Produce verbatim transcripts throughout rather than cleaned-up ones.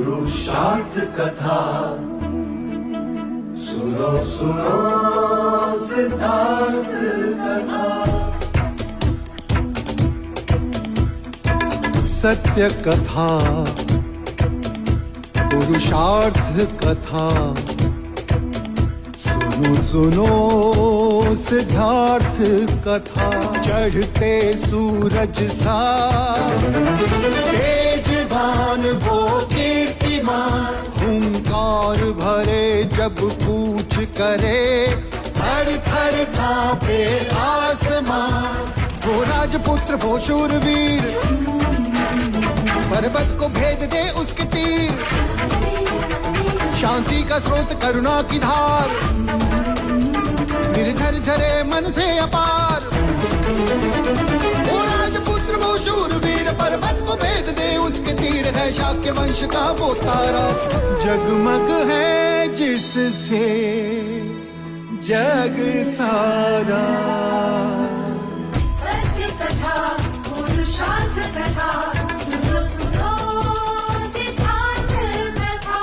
पुरुषार्थ कथा, सुनो सुनो सिद्धार्थ कथा। सत्य कथा, पुरुषार्थ कथा, सुनो सुनो सिद्धार्थ कथा। चढ़ते सूरज सा तेजवान वो कीर्तिमान, हुंकार भरे जब कूच करे, थर थर कांपे आसमान। वो राजपुत्र वो शूरवीर, पर्वत को भेद दे उसके तीर। शांति का स्रोत करुणा की धार, निर्झर झरे मन से अपार। वो राजपुत्र वो शूरवीर, पर्वत को भेद दे उसके तीर। है शाक्य वंश का वो तारा, जगमग है जिससे जग सारा। सत्य कथा, पुरुषार्थ कथा, सुनो सुनो सिद्धार्थ कथा।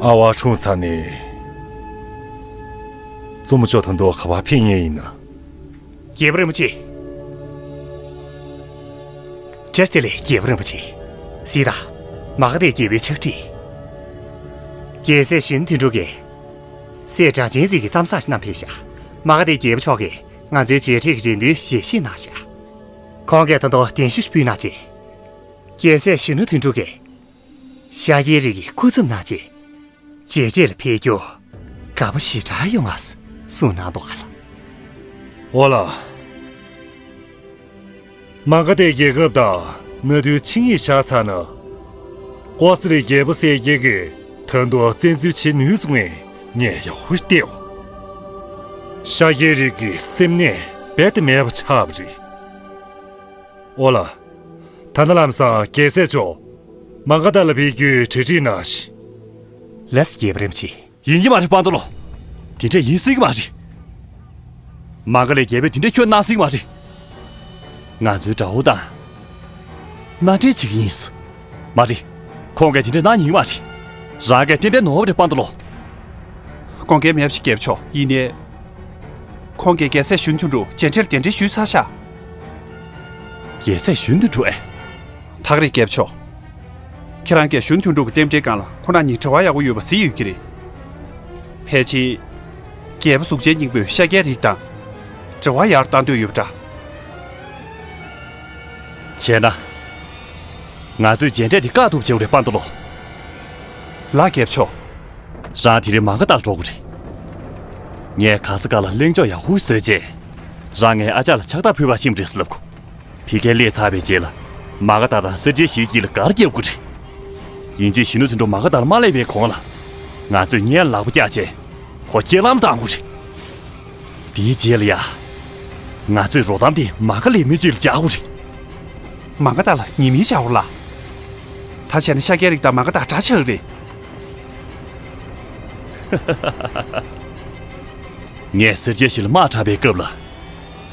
ཨ་བ་འཁྲུངས་ཚར་ནས་གཙོ་མོ་ཅོ་ཐང་དུ་ག་པར་ཕེབས་ངེས་ཡིན་ན། རྒྱལ་པོ་རིན་པོ་ཆེ། བཀྲ་ཤིས་བདེ་ལེགས། རྒྱལ་པོ་རིན་པོ་ཆེ། གཟིགས་དང་། མ་ག་དྷའི་རྒྱལ་པོའི་ཕྱག་བྲིས། རྒྱལ་སྲས་གཞོན་ནུ་དོན་གྲུབ་ཀྱིས་སྲས་སྒྲ་གཅན་འཛིན་གྱི་གཏམ་བཟང་ཞིག་བསྣམས་ཕེབས་ཤག་མ་ག་དྷའི་རྒྱལ་པོ་མཆོག་གིས་ང་ཚོའི་མཇལ་འཕྲད་ཀྱི་རེ་འདུན་ཞལ་བཞེས་གནང་ཤག་ཁོང་གིས་ད་དུང་གདན་ཞུ་ཕུལ་གནང་རྗེས། རྒྱལ་སྲས་གཞོན་ནུ་དོན་གྲུབ་ཀྱིས་ཤཱཀྱའི་རིགས་ཀྱི་སྐུ་ཚབ་གནང་རྗེས། མཇལ་འཕྲད་ལ་ཕེབས་རྒྱུ་དགའ་པོ་ཞེ་དྲག་ཡོང་ང་གསུངས་གནང་འདུག་ག་ལགས། འོ་ལགས། མ་ག་དྷའི་རྒྱལ་ཁབ་དང་གནའ་དུས་ཆིངས་ཡིག་བཞག་ཚར་ན། ཀོ་ཙ་ལི་རྒྱལ་པོ་ཟེར་མཁན་གྱིས་ད་དུང་བཙན་འཛུལ་བྱེད་ནུས་སོང་ངས་ངས་ཡག་པོ་བལྟས། ཤཱཀྱའི་རིགས་ཀྱི་སེམས་ནད་རྦད་དེ་མེད་པ་ཆགས་པ་རེད། འོ་ལགས། ད་ནི་ལམ་སང་རྒྱལ་སྲས་མཆོག་མ་ག་དྷ་ལ་ཕེབས་རྒྱུའི་གྲ་སྒྲིག་གནང་ཞིག་ལགས་སོ། རྒྱལ་པོ་རིན་པོ་ཆེ། ཡིན་གྱི་མ་རེད་པ་ཏོ་ལོ། དེ་འདྲ་ཡིན་སྲིད་ཀྱི་མ་རེད། མ་ག་དྷའི་རྒྱལ་པོས་དེ་འདྲ་ཁྱོན་གནང་སྲིད་ཀྱི་མ་རེད། ང་ཚོའི་དགྲ་བོ་དང་མནའ་འབྲེལ་བྱེད་ཀྱི་ཡིན། མ་རེད། ཁོང་གིས་དེ་འདྲ་གནང་ཉན་གྱི་མ་རེད། རང་གིས་ཏན་ཏན་ནོར་བ་རེད་པ་ཏོ་ལོ། དགོངས་འགལ་མེད་པ་ཞིག་རྒྱལ་པོ་མཆོག་ཡིན་ནའི། ཁོང་གིས་རྒྱལ་སྲས་གཞོན་དོན་གྲུབ་མཇལ་འཕྲད་ལ་གདན་འདྲེན་ཞུས་ཚར་ཤག་རྒྱལ་སྲས་གཞོན་དོན་གྲུབ་ཨེ། ད་ག་རེད་རྒྱལ་པོ་མཆོག་ཁྱེད་རང་གིས་གཞོན་དོན་གྲུབ་ཀྱི་རྟེན་འབྲེལ་སྒང་ལ་ཁོང་རྣམ་གཉིས་འབྲེལ་བ་ཡག་པོ་ཡོད་པ་གཟིགས་ཡོད་ཀྱི་རེད། ཕལ་ཆེར། རྒྱལ་པོ་གཟུགས་ཅན་སྙིང་པོས་ཤཱཀྱའི་རིགས་དང་འབྲེལ་བ་ཡར་བཏང་འདོད་ཡོད་པ་འདྲ། བྱས་ན། ང་ཚོས་མཇལ་འཕྲད་འདི་བཀག་ཐུབ་བྱེད་དགོས་རེད་པ་ཏོ་ལོ། ལགས་རྒྱལ་པོ་མཆོག་རང་དེ་རིང་མ་ག་དྷ་ལ་འགྲོ་དགོས་རེད། ངས་ག་ས་ག་ལ་གླེང་ཕྱོགས་ཡག་པོ་བཟོས་རྗེས། རང་ངའི་ཨ་ཅག་ལ་ཕྱག་རྟགས་ཕུལ་བར་ཕྱིན་པ་རེད་ཟེར་ལབ་དགོས། ཕ་གིར་སླེབས་ཚར་བའི་རྗེས་ལ། མ་ག་དྷ་དང་སེར་སྐྱའི་ཞི་དཀྱིལ་ལ་སྒར་བརྒྱབ་དགོས་རེད། ཡིན་གཅིག་གཞོན་ནུ་དོན་གྲུབ་མ་ག་དྷ་ལ་མ་སླེབས་པའི་གོང་ལ། ང་ཚོས་སྔོན་ལ་ལག་པ་བཀྱགས་བྱས། ཁོ་སྐྱེལ་ལམ་བཏང་དགོས་རེད། དེའི་རྗེས་ལ་ཡ། ང་ཚོས་རོགས་ཐམ་དེ་མ་ག་དྷའི་མི་སྤྱི་ལ་རྒྱག་དགོས་རེད། མ་ག་དྷ་ལ་ཉེས་མིང་བཞག་དགོས་ལ། ད་བྱས་ན་ཤཱཀྱའི་རིགས་དང་མ་ག་དྷ་དགྲ་ཆགས་རེད། ངས་སེར་སྐྱའི་ཞི་ལ་དམག་དྲངས་པའི་སྐབས་ལ།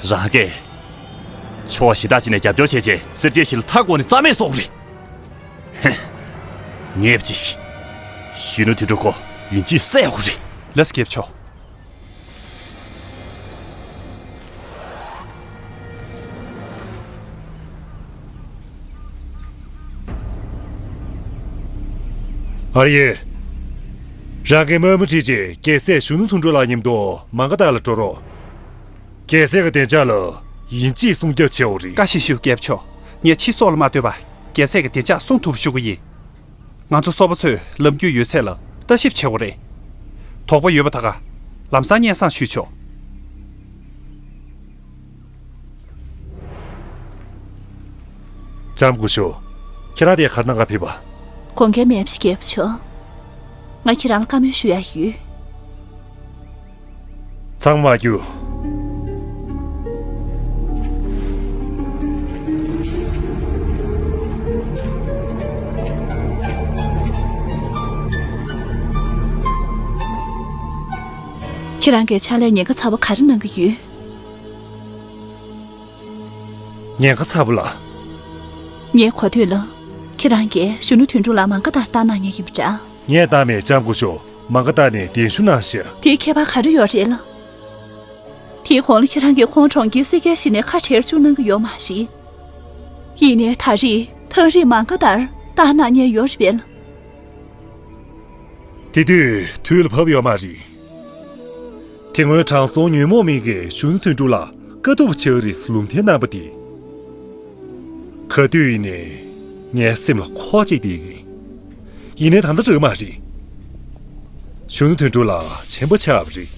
རང་གིས། ཕྱོགས་གཞན་དག་ཅིག་ནས་རྒྱབ་སྐྱོར་བྱས་རྗེས་སེར་སྐྱའི་ཞི་ལ་མཐའ་བསྐོར་ནས་རྩ་མེད་བཟོ་དགོས་རེད། ཧེ། ངས་ཅི་ཞིག་གཞོན་ནུ་དོན་གྲུབ་ཁོ་ཡིན་གཅིག་བསད་དགོས་རེད། ལགས་སོ་རྒྱལ་པོ་མཆོག་ཨ་ཡེ། རང་གི་དམག་མི་ཁྲིད་ཅིག་རྒྱལ་སྲས་གཞོན་ནུ་དོན་གྲུབ་ལགས་མཉམ་དུ་མ་ག་དྷ་ལ་འགྲོ་རོགས། རྒྱལ་སྲས་ཀྱི་བདེ་འཇགས་ལ་ཡིན་གཅིག་སྲུང་སྐྱོབ་བྱེད་དགོས་རེད། བཀའ་བཞིན་ཞུ་རྒྱལ་པོ་མཆོག་ངས་ཕྱི་སོག་ལ་མ་ལྟོས་པར་རྒྱལ་སྲས་ཀྱི་བདེ་འཇགས་སྲུང་ཐུབ་པ་ཞུ་གི་ཡིན། ང་ཚོ་སོག་པོ་ཚོས་ལམ་རྒྱུས་ཡོད་ཚད་ལ་ལྟ་ཞིབ་བྱེད་དགོས་རེད། དོགས་པ་ཡོད་པ་ད་ག་ལམ་སང་སྙན་སེང་ཞུས་ཆོག་ལྕམ་སྐུ་ཞབས། ཁྱེད་རང་དེ་ག་རེ་གནང་ག་ཕེབས་པ། དགོངས་འགལ་མེད་པ་ཞིག་རྒྱལ་པོ་མཆོག་ང་ཁྱེད་རང་ལ་བཀའ་མོལ་ཞུ་ཡག་ཡོད། ཚང་མ་རྒྱུགས། ཁྱེད་རང་གིས་ཕྱག་ལས་ཉེན་ཁ་ཚ་བོ་ག་རེ་གནང་གི་ཡོད། ཉེན་ཁ་ཚ་བོ་ལ། ངའི་གོ་ཐོས་ལ། ཁྱེད་རང་གིས་གཞོན་ནུ་དོན་གྲུབ་ལགས་མང་ག་ལྟར་བཏང་གནང་མཁན་ཡིན་པ་འདྲ། ངས་བཏང་མེད། ལྕམ་སྐུ་ཞབས། མང་ག་ལྟར་ནས་གདན་ཞུ་གནང་ཤག། དེའི་ཁྱད་པར་ག་རེ་ཡོད་རེད་ལ། དེའི་གོང་ལ་ཁྱེད་རང་གིས་ཁོང་གྲོང་ཁྱེར་སེར་སྐྱའི་གཞི་ནས་ཁ་བྲལ་བཅུག་གནང་གི་ཡོད་མ་རེད། ཡིན་ནའི་ད་རེས་ཐག་རིང་མང་ག་ལྟར་བཏང་གནང་མཁན་ཡོད་རེད་པས་ལ། དེ་དུས་དུས་ལ་བབ་ཡོད་མ་རེད། དེ་སྔོན་དྲང་སྲོང་ཉོན་མོངས་མེད་ཀྱིས་གཞོན་ནུ་དོན་གྲུབ་ལ་དཀའ་ཐུབ་ཆགས་རེད་ལུང་བསྟན་གནང་པ་དེ། ག་དུས་ཡིན་ནའི་ངའི་སེམས་ལ་འཁོར་བཅུག་བསྡད་ཀྱི་ཡིན། ཡིན་ནའི་ད་ལྟ་རག་མ་རེད། གཞོན་ནུ་དོན་གྲུབ་ལགས་ཆེན་པོ་ཆགས་པ་རེད།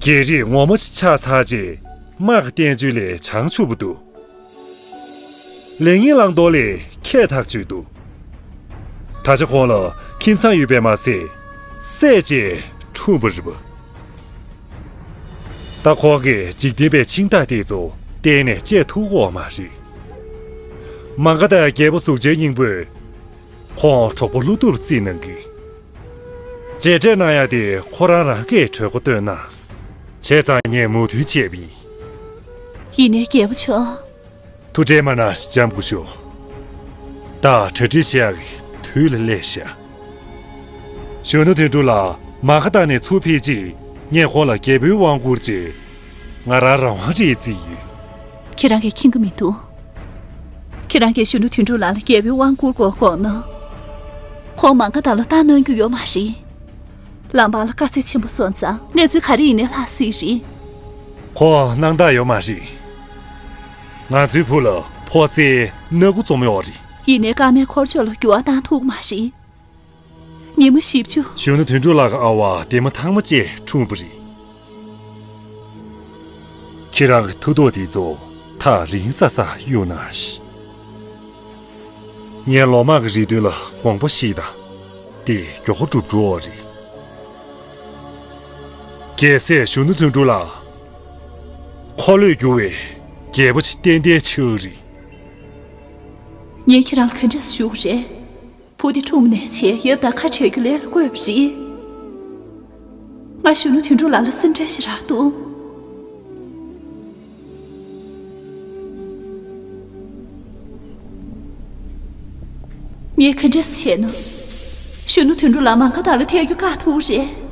རྒྱལ་རིགས་ངོ་མ་ཞིག་ཆགས་ཚར་རྗེས་དམག་གི་བསྟན་བཅོས་ལས་བྱང་ཆུབ་པ་འདུག། ལེགས་ཉེས་བླང་དོར་ལས་ཁྱད་ཐག་ཆོད་འདུག། ད་ཆ་ཁོང་ལ་ཁྱིམ་ཚང་ཡོད་པས་མ་ཚད་སྲས་བཅས་འཁྲུངས་པ་རེད་པ། ད་ཁོང་གིས་འཇིག་རྟེན་པའི་འཆིང་ཐག་དེ་ཚོ་གཏན་ནས་བཅད་ཐུབ་ཀྱི་ཡོད་མ་རེད། མང་ག་ལྟར་རྒྱལ་པོ་གཟུགས་ཅན་སྙིང་པོས་ཁོང་གྲོགས་པོ་བློ་བདེ་བར་བརྩིས་གནང་གི། རྗེས་འབྲས་གནང་ཡ་དེ་ཁོ་རང་རང་གིས་གྲོས་འགོ་བཏོན་གནང་། བྱས་ཙང་ངས་མོས་མཐུན་བྱས་པ་ཡིན། ཡིན་ནའི་རྒྱལ་པོ་མཆོག། ཐུགས་ཁྲལ་མ་གནང་། ལྕམ་སྐུ་ཞབས། ད་གྲ་སྒྲིག་བྱེད་ཡག་གི་དུས་ལ་སླེབས་ཤག། གཞོན་ནུ་དོན་གྲུབ་ལགས་མང་ག་ལྟར་ནས་ཚུར་ཕེབས་རྗེས་ངས་ཁོང་ལ་རྒྱལ་པོའི་དབང་བསྐུར་རྗེས་ང་རང་རང་དབང་རེད་བརྩིས་ཡོད། ཁྱེད་རང་གིས་མཁྱེན་གྱི་མི་འདུག། ཁྱེད་རང་གིས་གཞོན་ནུ་དོན་གྲུབ་ལགས་ལ་རྒྱལ་པོའི་དབང་བསྐུར་དགོས་དགོངས་ན། ཁོང་མང་ག་ལྟར་ལ་བཏང་གནང་རྒྱུ་ཡོད་མ་རེད། ལམ་བར་ལ་དཀའ་ཚེགས་ཆེན་པོ་སོང་ཙང་གནས་ཚུལ་ག་རེ་ཡིན་ནའི་ལྷག་སྲིད་རེད། ཁོང་སྣང་དག་ཡོད་མ་རེད། ང་ཚོའི་བུ་ལ་ཕོ་རྩལ་སྣ་དགུ་འཛོམས་ཡོད་རེད། ཡིན་ནའི་ཀརྨའི་འཁོར་ཕྱོགས་ལ་འགྱུར་བ་བཏང་ཐུབ་ཀྱི་མ་རེད། ཉི་མ་བཞི་བཅུ། གཞོན་ནུ་དོན་གྲུབ་ལགས་ཀྱི་ཨ་ཝ་འདས་མ་ཐག་མ་བཅས་འཁྲུངས་པ་རེད། ཁྱེད་རང་གི་མཐུ་སྟོབས་དེ་ཚོ་ཐག་རིང་ས་ས་གཡུག་གནང་ཞིག། ངས་ལོ་མང་གི་རེ་འདུན་ལ་དགོངས་པ་བཞེས་དང་། དེ་མགྱོགས་པོ་འགྲུབ་འགྲོ་བ་རེད། རྒྱལ་སྲས་གཞོན་ནུ་དོན་གྲུབ་ལགས། འཁོར་ལོས་སྒྱུར་བའི་རྒྱལ་པོ་ཆེ་ཏན་ཏན་ཆགས་རེད། ངས་ཁྱེད་རང་ལ་ག་འདྲས་ཞུ་དགོས་རེད། བུ་དེ་འཁྲུངས་ནས་བྱས་ཡབ་དང་ཁ་བྲལ་རྒྱུ་ལས་ལ་བཀོད་པ་རེད། ང་གཞོན་ནུ་དོན་གྲུབ་ལགས་ལ་སེམས་ཁྲལ་ཞེ་དྲག་འདུག། ངས་ག་འདྲས་བྱས་ན། གཞོན་ནུ་དོན་གྲུབ་ལགས་མང་ག་ལྟར་ལ་ཐད་རྒྱུ་དཀའ་ཐུག་རེད།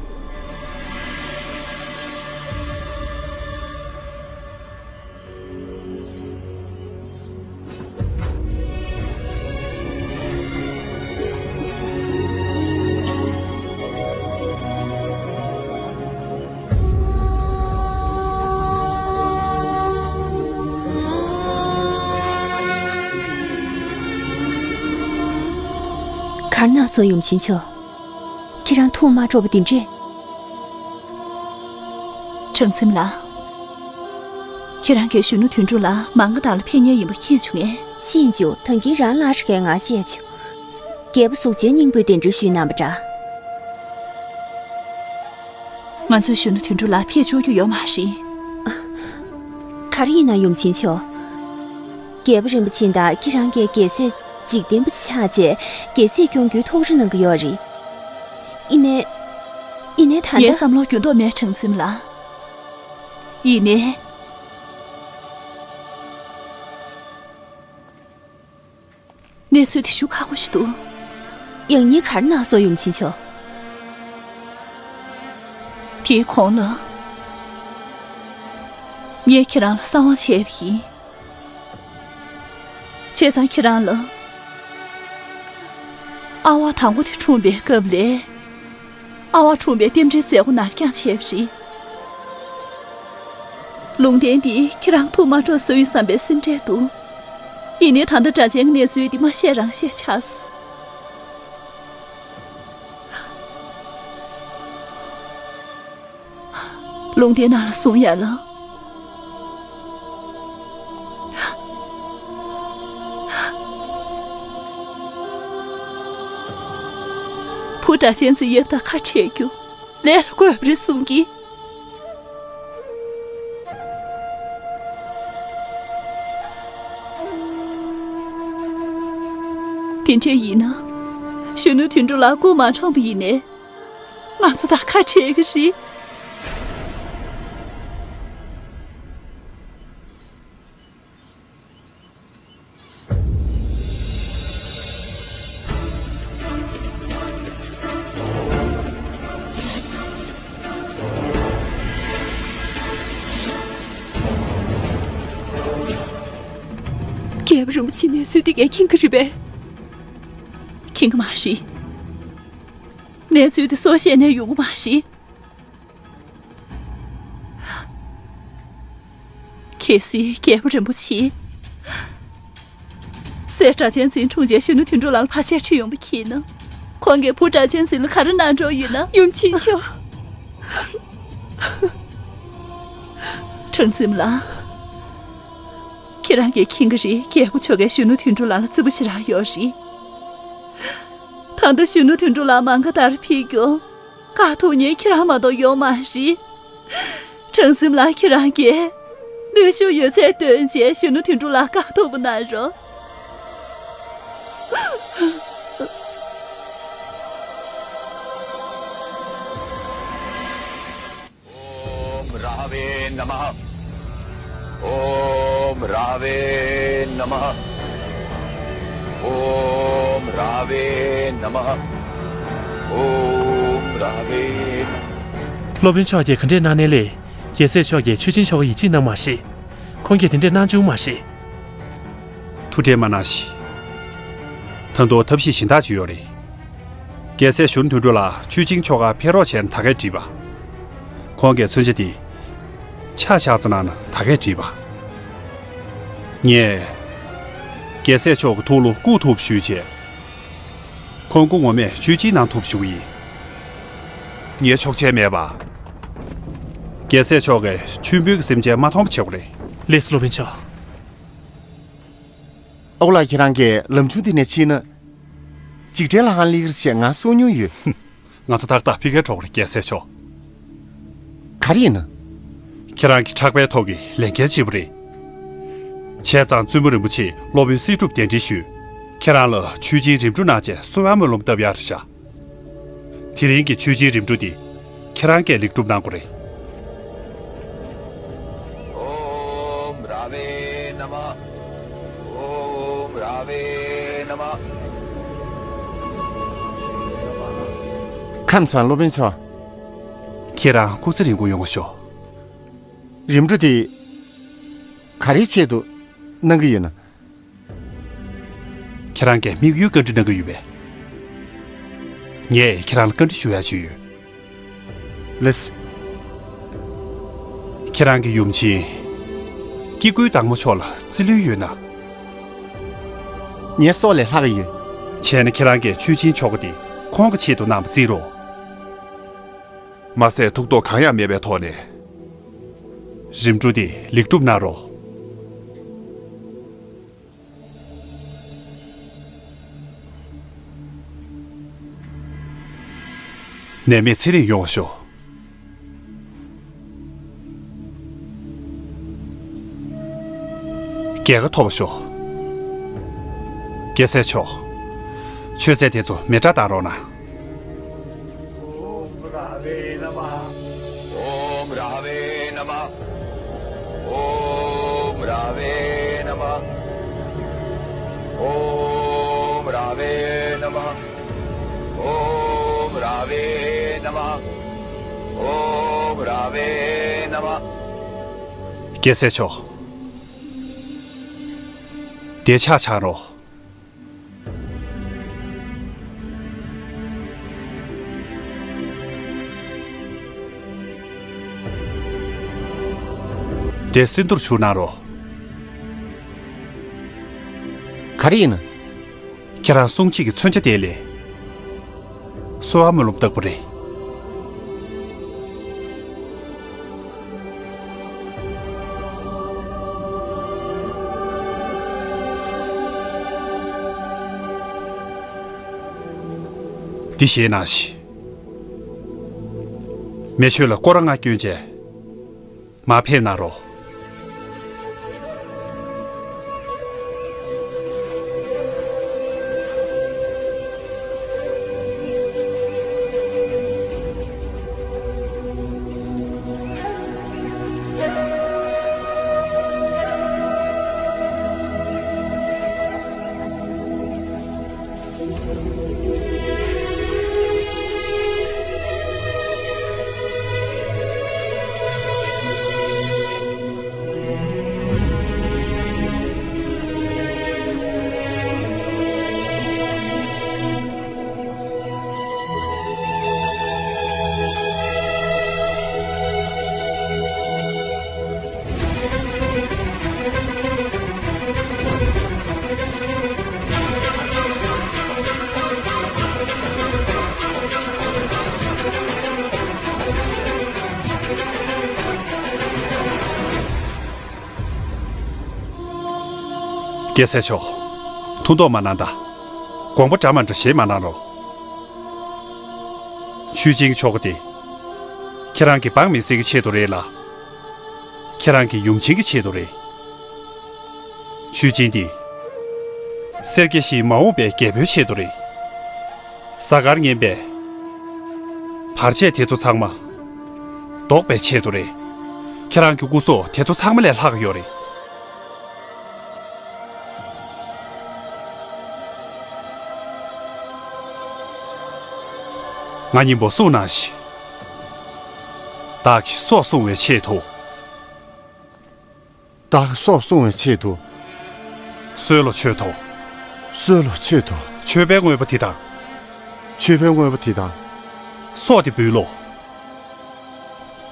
ག་རེ་གནང་སོང་ཡུམ་ཆེན་མཆོག། ཁྱེད་རང་ཐུགས་མ་སྤྲོ་བ་དེ་འདྲས། གྲངས་འཛིན་ལགས། ཁྱེད་རང་གིས་གཞོན་ནུ་དོན་གྲུབ་ལགས་མང་ག་ལྟར་ལ་ཕེབས་མཁན་ཡིན་པ་མཁྱེན་བྱུང་ངས། ཤེས་བྱུང་། ད་གིན་རང་ལ་ཞིག་གིས་ང་བཤད་བྱུང་། རྒྱལ་པོ་གཟུགས་ཅན་སྙིང་པོས་གདན་འདྲེན་ཞུས་གནང་བ་འདྲ། ང་ཚོས་གཞོན་ནུ་དོན་གྲུབ་ལགས་ཕེབས་བཅུག་རྒྱུ་ཡོད་མ་རེད། ག་རེ་ཡིན་ན་ཡུམ་ཆེན་མཆོག། རྒྱལ་པོ་རིན་པོ་ཆེ་དང་ཁྱེད་རང་གིས་རྒྱལ་སྲས་འཇིག་རྟེན་པ་ཆགས་རྗེས་རྒྱལ་སྲིད་སྐྱོང་རྒྱུའི་ཐུགས་རེ་གནང་གི་ཡོད་རེད། ཡིན་ནའི། ཡིན་ནའི་ད་ངའི་ལྟ། བསམ་བློ་འགྱུར་ལྡོག་མེད་གྲངས་འཛིན་ལགས། ཡིན་ནའི། གནས་ཚུལ་དེ་ཞུ་ཁག་པོ་ཞིག་འདུག། ཡང་སྙིང་ག་རེ་གནང་སོང་ཡུམ་ཆེན་མཆོག། དེའི་གོང་ལ། ངས་ཁྱེད་རང་ལ་གསང་བ་བྱས་པ་ཡིན། བྱས་ཙང་ཁྱེད་རང་ལ། ཨ་ཝ་དང་པོ་དེ་འཁྲུངས་པའི་སྐབས་ལས། ཨ་ཝ་འཁྲུངས་པའི་རྟེན་འབྲེལ་མཛད་སྒོ་ནར་འགྱངས་བྱས་པ་རེད། ལུང་བསྟན་འདིས་ཁྱེད་རང་ཐུགས་མ་སྤྲོ་བཟོ་ཡི་བསམ་པའི་སེམས་ཁྲལ་འདུག། ཡིན་ནའི་ད་ལྟ་སྒྲ་གཅན་གྱི་གནས་ཚུལ་འདི་མ་བཤད་རང་བཤད་ཆགས་སོང་། ལུང་བསྟན་ནང་ལ་གསུང་ཡ་ལ། བུ་སྒྲ་གཅན་ཚའི་ཡབ་དང་ཁ་བྲལ་རྒྱུ་ལས་ལ་བཀོད་པ་རེད་གསུང་གི། དེ་འདྲ་ཡིན་ན། གཞོན་ནུ་དོན་གྲུབ་ལགས་སྐུ་མ་འཁྲུངས་པ་ཡིན་ནའི། ང་ཚོ་ད་ག་འདྲ་གི་རེད། རྒྱལ་བ་རིན་པོ་ཆེས་གནས་ཚུལ་དེ་གས་མཁྱེན་གྱི་རེད་པས། མཁྱེན་གྱི་མ་རེད། གནས་ཚུལ་དེ་སུས་བཤད་ནས་ཡོང་གི་མ་རེད། གལ་སྲིད་རྒྱལ་བ་རིན་པོ་ཆེས་སྲས་སྒྲ་གཅན་འཛིན་འཁྲུངས་རྗེས་གཞོན་ནུ་དོན་གྲུབ་ལགས་ལ་བར་ཆད་བྱེད་ཡོང་བ་མཁྱེན་ན། ཁོང་གིས་བུ་སྒྲ་གཅན་འཛིན་ལ་ག་རེ་གནང་འགྲོ་ཡོད་ན། ཡུམ་ཆེན་མཆོག་གྲངས་འཛིན་ལགས། ཁྱེད་རང་གིས་མཁྱེན་གྱི་རེད། རྒྱལ་པོ་མཆོག་གིས་གཞོན་ནུ་དོན་གྲུབ་ལགས་ལ་བརྩེ་པོ་ཞེ་དྲག་ཡོད་རེད། ད་ལྟ་གཞོན་ནུ་དོན་གྲུབ་ལགས་མ་ག་དར་ཕེབས་རྒྱུ་དཀའ་ཐུབ་མཁན་ཁྱེད་རང་མ་གཏོགས་ཡོད་མ་རེད། གྲངས་འཛིན་ལགས། ཁྱེད་རང་གིས་ནུས་ཤུགས་ཡོད་ཚད་བཏོན་བྱས་གཞོན་ནུ་དོན་གྲུབ་ལགས་དཀའ་ཐུབ་པ་གནང་རོགས། ॐ राहवे नमः। ॐ राहवे नमः। ॐ राहवे नमः। ॐ राहवे नमः। སློབ་དཔོན་མཆོག་གིས་ག་འདྲས་གནང་ནའི་ལས། རྒྱལ་སྲས་མཆོག་གིས་ཆོས་སྦྱིན་མཆོག་ག་ཡིད་ཆེས་གནང་མ་རེད། ཁོང་གིས་དེ་འདྲས་གནང་བཅུག་མ་རེད། ཐུགས་ཁྲལ་མ་གནང་ཞིག་ད་དུང་ཐབས་ཤེས་གཞན་དག་ཅིག་ཡོད་རེད། རྒྱལ་སྲས་གཞོན་ནུ་དོན་གྲུབ་ལགས་ཆོས་སྦྱིན་མཆོག་ག་ཕེབས་རོགས་བྱས་ན་ད་གས་འགྲིག་པ། ཁོང་གིས་མཚོན་ཆ་དེ་ཆ་བཞག་ཙམ་གནང་ན་ད་གས་འགྲིག་པ། ངས་རྒྱལ་སྲས་མཆོག་གི་ཐུགས་བློ་བཀུག་ཐུབ་ཞུས་བྱས། ཁོང་སྐུ་ངོ་མས་ཆོས་སྦྱིན་གནང་ཐུབ་ཞུ་གི་ཡིན། ངས་ཆོག་མཆན་མེད་པ། རྒྱལ་སྲས་མཆོག་གིས་མཆོད་འབུལ་གྱི་སེམས་ཅན་མ་མཐོང་པ་བྱེད་དགོས་རེད། ལགས་སོ་སློབ་དཔོན་མཆོག་ཨོ་ལགས། ཁྱེད་རང་གིས་ལམ་ཆུང་འདི་ནས་ཕྱིན་ན། འཇིགས་བྲལ་ལྷ་ཁང་སླེབས་ཀྱི་རེད་ཅེས་ང་གསུང་མྱོང་ཡོད། ང་ཚོ་ཏག་ཏག་ཕ་གིར་འགྲོ་གི་རེད། རྒྱལ་སྲས་མཆོག་ག་རེ་ཡིན་ན། ཁྱེད་རང་གི་ཕྲག་པའི་ཐོག་གི་ལས་འགན་ཆེན་པོ་རེད། བྱས་ཙང་བཙུན་མོ་རིན་པོ་ཆེས་སློབ་དཔོན་སྲིད་སྒྲུབ་གདན་འདྲེན་ཞུས། ཁྱེད་རང་ལ་ཆོས་སྦྱིན་རིམ་གྲོ་གནང་བྱས་གསོལ་བ་སྨོན་ལམ་བཏབ་ཡག་རེད་ཤག་དེ་རིང་གི་ཆོས་སྦྱིན་རིམ་གྲོ་འདི་ཁྱེད་རང་གིས་ལེགས་གྲུབ་གནང་དགོས་རེད། ཨོཾ་ར་བེ་ན་མ། ཨོཾ་ར་བེ་ན་མ། ཁམས་བཟང་སློབ་དཔོན་མཆོག་ཁྱེད་རང་སྐུ་ཚེ་རིང་པོ་ཡོང་ཤོག་རིམ་གྲོ་དེ་ག་རེའི་ཆེད་དུ་གནང་གི་ཡོད་ན། ཁྱེད་རང་གིས་དམིགས་ཡུལ་བཀའ་འདྲི་གནང་གི་ཡོད་པས། ངས་ཁྱེད་རང་ལ་བཀའ་འདྲི་ཞུ་ཡག་ཅིག་ཡོད། ལགས། ཁྱེད་རང་གི་ཡུམ་ཆེན་སྐྱེ་དགུའི་བདག་མོ་མཆོག་ལ་བརྩི་ལོས་ཡོད་ན། ངའི་སྲོག་ལས་ལྷག་གི་ཡོད། བྱས་ན་ཁྱེད་རང་གིས་ཆོས་སྦྱིན་ཆོ་ག་འདི་ཁོང་གི་ཆེད་དུ་གནང་བ་བརྩི་རོགས། མ་ཟད་ཐུགས་དོགས་གང་ཡང་མེད་པའི་ཐོག་ནས་རིམ་གྲོ་འདི་ལེགས་གྲུབ་གནང་རོགས། ནད་མེད་ཚེ་རིང་ཡོང་བ་ཤོག་རྒྱལ་ཁ་ཐོབ་པ་ཤོག་རྒྱལ་སྲས་མཆོག་མཆོད་རྫས་དེ་ཚོ་མེ་སྲེག་བཏང་རོགས་གནང་། ཨོཾ་ར་ཧ་བེ་ན་མ། ཨོཾ་ར་ཧ་བེ་ན་མ། ཨོཾ་ར་ཧ་བེ་ན་མ། ཨོཾ་ར་ཧ་བེ་ན་མ། ཨོཾ་ར་ཧ་བེ་ན་མ། ཨོཾ་ར་ཧ་བེ་ན་མ། རྒྱལ་སྲས་མཆོག་དེ་ཕྱག་འཚལ་རོགས། དེ་སེ་འདུར་བྱུགས་གནང་རོགས། ག་རེ་ཡིན་ན། ཁྱེད་རང་སྲུང་བྱེད་ཀྱི་མཚོན་ཆ་དེ་ལས། གསོལ་བ་སྨོན་ལམ་བཏབ་པ་རེད། འདི་བཞེས་གནང་ཞིག་མེ་མཆོད་ལ་སྐོར་ར་ལྔ་བསྐྱོན་བྱས། མར་ཕེབས་གནང་རོགས། རྒྱལ་སྲས་མཆོག་ཐུགས་དོགས་མ་གནང་དང་། དགོངས་པ་འདྲ་མ་འདྲ་བཞེས་མ་གནང་རོགས། ཆུས་ཅིན་གྱི་ཆོ་ག་དེ། ཁྱེད་རང་གི་འབངས་མི་སེར་གྱི་ཆེད་དུ་རེད་ལ། ཁྱེད་རང་གི་ཡུམ་ཆེན་གྱི་ཆེད་དུ་རེད། ཆུས་ཅིན་དེ། སེར་སྐྱ་བཞིའི་མ་འོངས་པའི་རྒྱལ་པོའི་ཆེད་དུ་རེད། གཟའ་སྐར་ངན་པའི་བར་ཆད་དེ་ཚོ་ཚང་མ་ཟློག་པའི་ཆེད་དུ་རེད། ཁྱེད་རང་གི་སྐུ་སྲོག་དེ་ཚོ་ཚང་མ་ལས་ལྷག་ཡོད་རེད། ང་སྙིང་པོ་གསུངས་གནང་ཞིག་བདག་གི་སྲོག་སྲུང་བའི་ཆེད་དུ། བདག་གི་སྲོག་སྲུང་བའི་ཆེད་དུ། གསོལ་ལོ་མཆོད་དོ། གསོལ་ལོ་མཆོད་དོ། མཆོད་པའི་དངོས་པོ་དེ་དང་། མཆོད་པའི་དངོས་པོ་དེ་དང་། སྲོག་དེ་འབུལ་ལོ།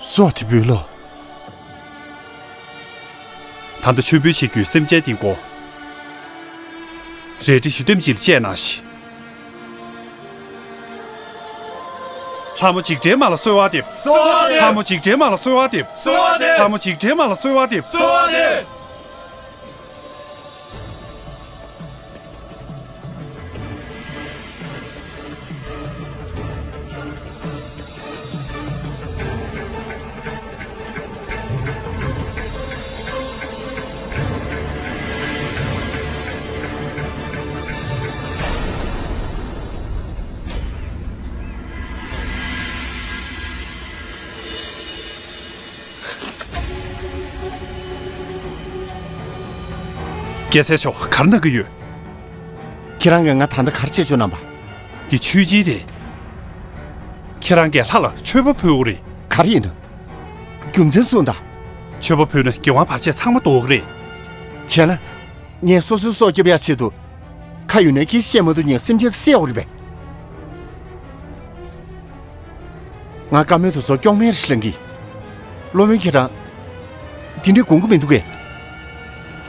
སྲོག་དེ་འབུལ་ལོ། ད་ལྟ་མཆོད་འབུལ་བྱེད་རྒྱུའི་སེམས་ཅན་དེའི་མགོ། རལ་གྲི་བཞི་སྟོན་ཅིག་ལ་བཅད་གནང་ཞིག་ལྷ་མོ་འཇིགས་བྲལ་མ་ལ་གསོལ་བ་འདེབས། གསོལ་བ་འདེབས། ལྷ་མོ་འཇིགས་བྲལ་མ་ལ་གསོལ་བ་འདེབས། གསོལ་བ་འདེབས། ལྷ་མོ་འཇིགས་བྲལ་མ་ལ་གསོལ་བ་འདེབས། གསོལ་བ་འདེབས། རྒྱལ་སྲས་མཆོག་ག་རེ་གནང་གི་ཡོད། ཁྱེད་རང་གིས་ང་ད་ལྟ་ག་རེ་བྱེད་བཅུག་གནང་པ། འདི་མཆོད་སྦྱིན་རེད། ཁྱེད་རང་གིས་ལྷ་ལ་མཆོད་པ་ཕུལ་དགོས་རེད། ག་རེ་ཡིན་ནམ། རྒྱུ་མཚན་གསུངས་དང་། མཆོད་པ་ཕུལ་ན་དགེ་བ་བར་ཆད་ཚང་མ་ཟློག་གི་རེད། བྱས་ན། ངས་སོ་སོའི་སྲོག་སྐྱོབ་ཡག་ཆེད་དུ། ཁ་ཡོད་ནའི་སྐད་ཆ་བཤད་མ་ཐུབ་མཁན་སེམས་ཅན་དེ་བསད་དགོས་རེད་པས། ང་བཀའ་མོལ་དེ་ཚོར་སྐྱོན་མེད་རེ་ཞིག་ལེན་གི། སློབ་དཔོན་ཁྱེད་རང་། དེ་འདྲའི་དགོངས་ཀྱི་མི་འདུག་གས།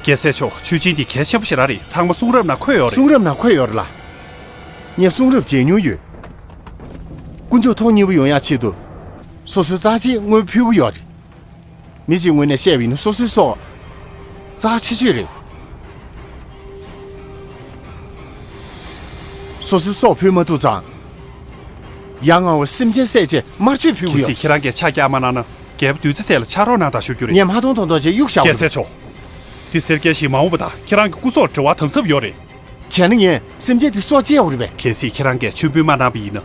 རྒྱལ་སྲས་མཆོག་མཆོད་སྦྱིན་འདི་གལ་ཆེན་པོ་ཞེ་དྲག་རེད། ཚང་མ་གསུང་རབ་ནང་འཁོད་ཡོད་རེད། གསུང་རབ་ནང་འཁོད་ཡོད་རེད་ལ། ངས་གསུང་རབ་མཇལ་མྱོང་ཡོད། དཀོན་མཆོག་ཐོག་མཉེས་པོ་ཡོང་ཡག་ཆེད་དུ། སོ་སོའི་རྩ་ཆེའི་དངོས་པོ་ཕུལ་གྱི་ཡོད་རེད། མི་གཅིག་ངོས་ནས་བཤད་པ་ཡིན་ན་སོ་སོའི་སྲོག་རྩ་ཆེ་ཤོས་རེད། སོ་སོའི་སྲོག་ཕུལ་མ་ཐུབ་ཙང་། ཡ་ང་བ་སེམས་ཅན་བསད་བྱས་དམར་མཆོད་ཕུལ་གྱི་གལ་ཡོད། སྲིད་ཁྱེད་རང་གིས་ཕྱག་རྒྱག་མ་གནང་ན་རྒྱལ་པོ་བདུད་རྩི་ཟས་ལ་ཕྱག་རོགས་གནང་དང་ཞུ་རྒྱུ་རེད། ངས་མ་མཐོང་མཐོང་མཐོང་བྱས་གཡུག་བཞག་རྒྱལ་སྲས་མཆོག་འདི་སེར་སྐྱ་བཞིའི་མ་འོངས་པ་དང་ཁྱེད་རང་གི་སྐུ་སྲོག་འབྲེལ་བ་དམ་ཟབ་ཡོད་རེད། བྱས་ན་ངས་སེམས་ཅན་འདི་སྲོག་བཅད་དགོས་རེད་པས། གལ་སྲིད་ཁྱེད་རང་གིས་མཆོད་འབུལ་མ་གནང་པ་ཡིན་ན།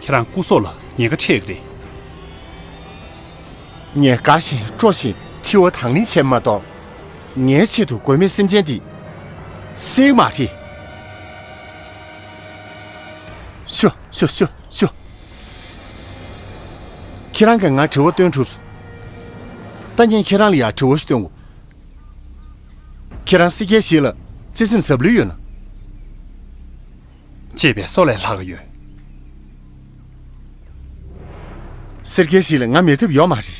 ཁྱེད་རང་སྐུ་སྲོག་ལ་ཉེན་ཁ་འཕྲད་ཀྱི་རེད། ངས་དགའ་བཞིན་སྤྲོ་བཞིན་འཆི་བ་དང་ལེན་བྱས་མ་གཏོགས། ངའི་ཆེད་དུ་མགོན་མེད་སེམས་ཅན་འདི་བསད་མ་རེད། ཤོ་ཤོ་ཤོ་ཤོ། ཁྱེད་རང་གིས་ང་དྲི་བ་བཏོན་གྲུབ་སོང་། ད་ངས་ཁྱེད་རང་ལ་ཡང་དྲི་བ་ཞིག་བཏོན་དགོས། ཁྱེད་རང་སེར་སྐྱ་ཞིག་ལ་བརྩེ་སེམས་ཟབ་ལོས་ཡོད་ན། གཅེས་པའི་སྲོག་ལས་ལྷག་ཡོད། སེར་སྐྱ་ཞིག་ལ་ང་མེད་ཐབས་ཡོད་མ་རེད།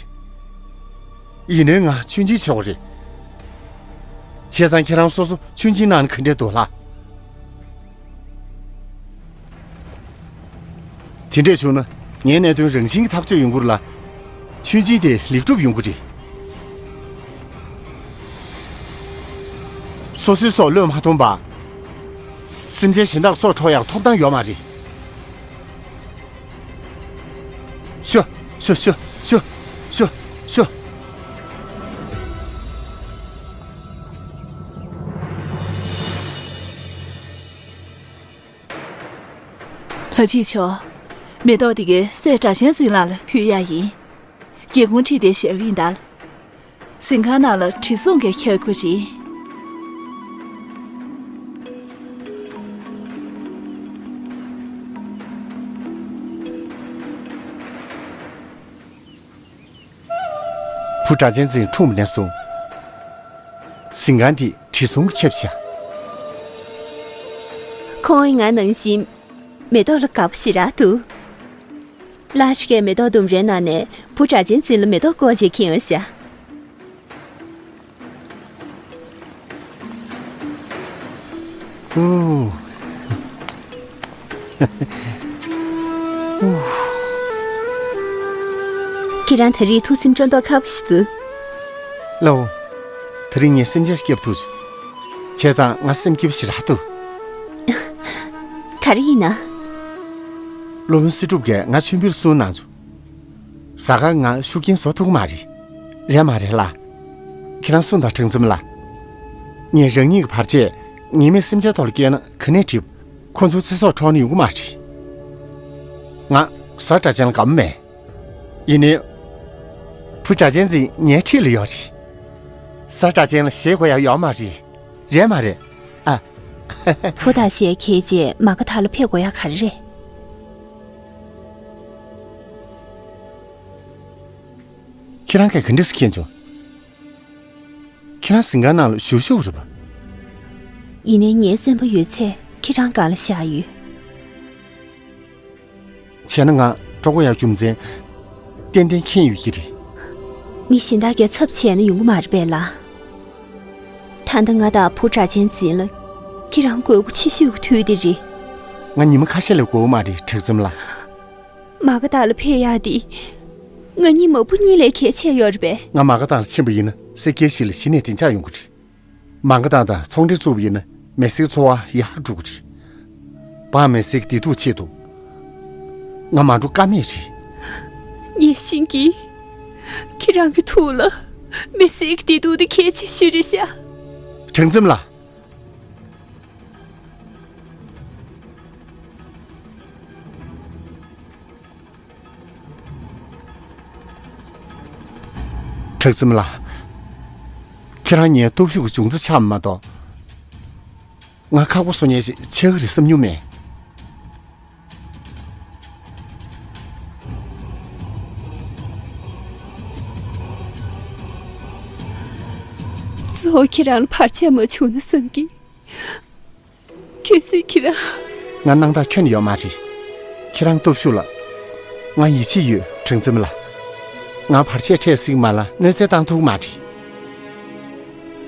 ཡིན་ནའི་ང་མཆོད་སྦྱིན་ཆེ་བ་རེད། བྱས་ཙང་ཁྱེད་རང་སོ་སོ་མཆོད་སྦྱིན་གནང་ན་ག་འདྲས་འདུག་ལགས། དེ་འདྲས་བྱུང་ན་ངའི་གནད་དོན་རང་བཞིན་གྱིས་ཐག་གཅོད་ཡོང་གི་རེད་ལ། མཆོད་སྦྱིན་དེ་ལེགས་གྲུབ་ཡོང་གི་རེད། སོ་སོའི་སྲོག་བློས་མ་ཐོངས་པ། སེམས་ཅན་གཞན་དག་སྲོག་འཕྲོག་ཡག་ཐོབ་ཐང་ཡོད་མ་རེད། ཤོ། ཤོ་ཤོ་ཤོ། ཤོ་ཤོ། ལྷ་རྗེ་མཆོག་མེ་ཏོག་འདི་གའི་སྲས་སྒྲ་གཅན་འཛིན་ལགས་ལ་ཕུལ་ཡག་ཡིན། སྒེའུ་ཁུང་ཁྲིད་དེ་བཞག་གི་ཡིན་ད། གཟིམ་ཁང་ནང་ལ་དྲི་བསུང་གིས་ཁྱབ་ཀྱི་རེད། བུ་སྒྲ་གཅན་འཛིན་འཁྲུངས་པ་ནས་བཟུང་། གཟིམ་ཁང་འདི་དྲི་བསུང་གིས་ཁྱབ་བཞག་ཁོང་ཡང་ང་ནང་བཞིན་མེ་ཏོག་ལ་དགའ་པོ་ཞེ་དྲག་འདུག་ལྷ་ཞིག་གིས་མེ་ཏོག་ལྡུམ་རའི་ནང་ནས་བུ་སྒྲ་གཅན་འཛིན་ལ་མེ་ཏོག་བཀོག་བྱས་ཁྱེར་ཡོང་ཤག་ཨུ། ཁྱེད་རང་ད་རེས་ཐུགས་སེམས་སྤྲོ་མདོག་ཁ་པོ་ཞིག་འདུག་ལའོ། ད་རེས་ངས་སེམས་ཅན་ཞིག་སྐྱོབ་ཐུབ་བྱུང་། བྱས་ཙང་ང་སེམས་སྐྱིད་པོ་ཞེ་དྲག་འདུག་ག་རེ་ཡིན་ན། སློབ་དཔོན་སྲིད་སྒྲུབ་ཀྱིས་ང་མཆོད་འབུལ་གསུང་གནང་བྱུང་། གཟའ་སྐར་ང་ཤུགས་རྐྱེན་བཟོ་ཐུབ་ཀྱི་མ་རེད། རེད་མ་རེད་ལགས། ཁྱེད་རང་གསུངས་དང་། གྲངས་འཛོམས་ལགས། ངས་རང་ཉིད་ཀྱི་བར་ཆད་ཉེས་མེད་སེམས་ཅན་ཐོག་ལ་བཀལ་ན་ག་ནས་འགྲིག་ཁོ་ཚོའི་ཚེ་སྲོག་འཕྲོག་ནས་ཡོང་གི་མ་རེད། ང་གཟའ་སྒྲ་གཅན་ལ་དགའ་མོ་མེད། ཡིན་ནའི། བུ་སྒྲ་གཅན་འཛིན་ངའི་འཁྲིས་ལ་ཡོད་རེད། གཟའ་སྒྲ་གཅན་ལ་ཞེད་དགོས་ཡག་ཡོད་མ་རེད། རེད་མ་རེད། ཨ། བུ་དང་ཞལ་གྱེས་རྗེས་མ་ག་དྷ་ལ་ཕེབས་དགོས་ཡག་ག་རེ་རེད། ཁྱེད་རང་གིས་ག་འདྲས་སེ་མཁྱེན་བྱུང་། ཁྱེད་རང་གཟིམ་ཁང་ནང་ལ་བཞུགས་བཞུགས་རེད་པ། ཡིན་ནའི་ངའི་སེམས་པ་ཡོད་ཚད་ཁྱེད་རང་སྒང་ལ་བཞག་ཡོད། བྱས་ན་ང་སྤྲོ་པོ་ཡག་རྒྱུ་མཚན་ཏན་ཏན་མཁྱེན་ཡོད་ཀྱི་རེད། མི་གཞན་དག་གིས་ཚབ་བྱས་ན་ཡོང་གི་མ་རེད་པས་ལགས། ད་ལྟ་ང་དང་བུ་སྒྲ་གཅན་འཛིན་ལ་ཁྱེད་རང་དགོས་མཁོ་ཆེ་ཤོས་ཀྱི་དུས་འདི་རེད། ང་ཉི་མ་ཁ་ཤས་ལས་འགོར་གྱི་མ་རེད། གྲངས་འཛོམས་ལགས། མ་ག་དྷ་ལ་ཕེབས་ཡག་འདི་ང་གཉིས་མ་བུ་གཉིས་ལས་གལ་ཆེ་ཡོད་རེད་པས། ང་མ་ག་དྷ་ལ་ཕྱིན་པ་ཡིན་ན་སེར་སྐྱའི་གཞི་ལ་གཞི་ནས་བདེ་འཇགས་ཡོང་གི་རེད། མ་ག་དྷ་དང་ཚོང་འབྲེལ་བཙུགས་པ་ཡིན་ན་མི་སེར་གྱི་འཚོ་བ་ཡག་འགྲོ་གི་རེད། འབངས་མི་སེར་གྱི་བདེ་སྡུག་ཆེད་དུ་ང་མ་འགྲོ་ཀ་མེད་རེད། ངས་ཤེས་ཀྱི། ཁྱེད་རང་གི་ཐུགས་ལ་མི་སེར་གྱི་བདེ་སྡུག་དེ་གལ་ཆེ་ཤོས་རེད་ཤག་གྲངས་འཛོམས་ལགས། གྲངས་འཛོམས་ལགས། ཁྱེད་རང་ངའི་སྟོབས་ཤུགས་ཀྱི་འབྱུང་རྩ་ཆགས་མ་གཏོགས། ང་ཁག་པོ་བཟོ་མཁན་ཞིག་ཆགས་ཀྱི་རེད་བསམ་མྱོང་མེད། གཙོ་བོ་ཁྱེད་རང་ལ་བར་ཆད་མ་བྱུང་ན་བསམ་གི། གལ་སྲིད་ཁྱེད་རང་། ང་སྣང་དག་ཁྱོན་ནས་ཡོད་མ་རེད། ཁྱེད་རང་སྟོབས་ཤུགས་ལ་ང་ཡིད་ཆེས་ཡོད། གྲངས་འཛོམས་ལགས། ང་བར་ཆད་འཕྲད་སྲིད་མ་ལ་གནོད་འཚེ་བཏང་ཐུབ་མ་རེད།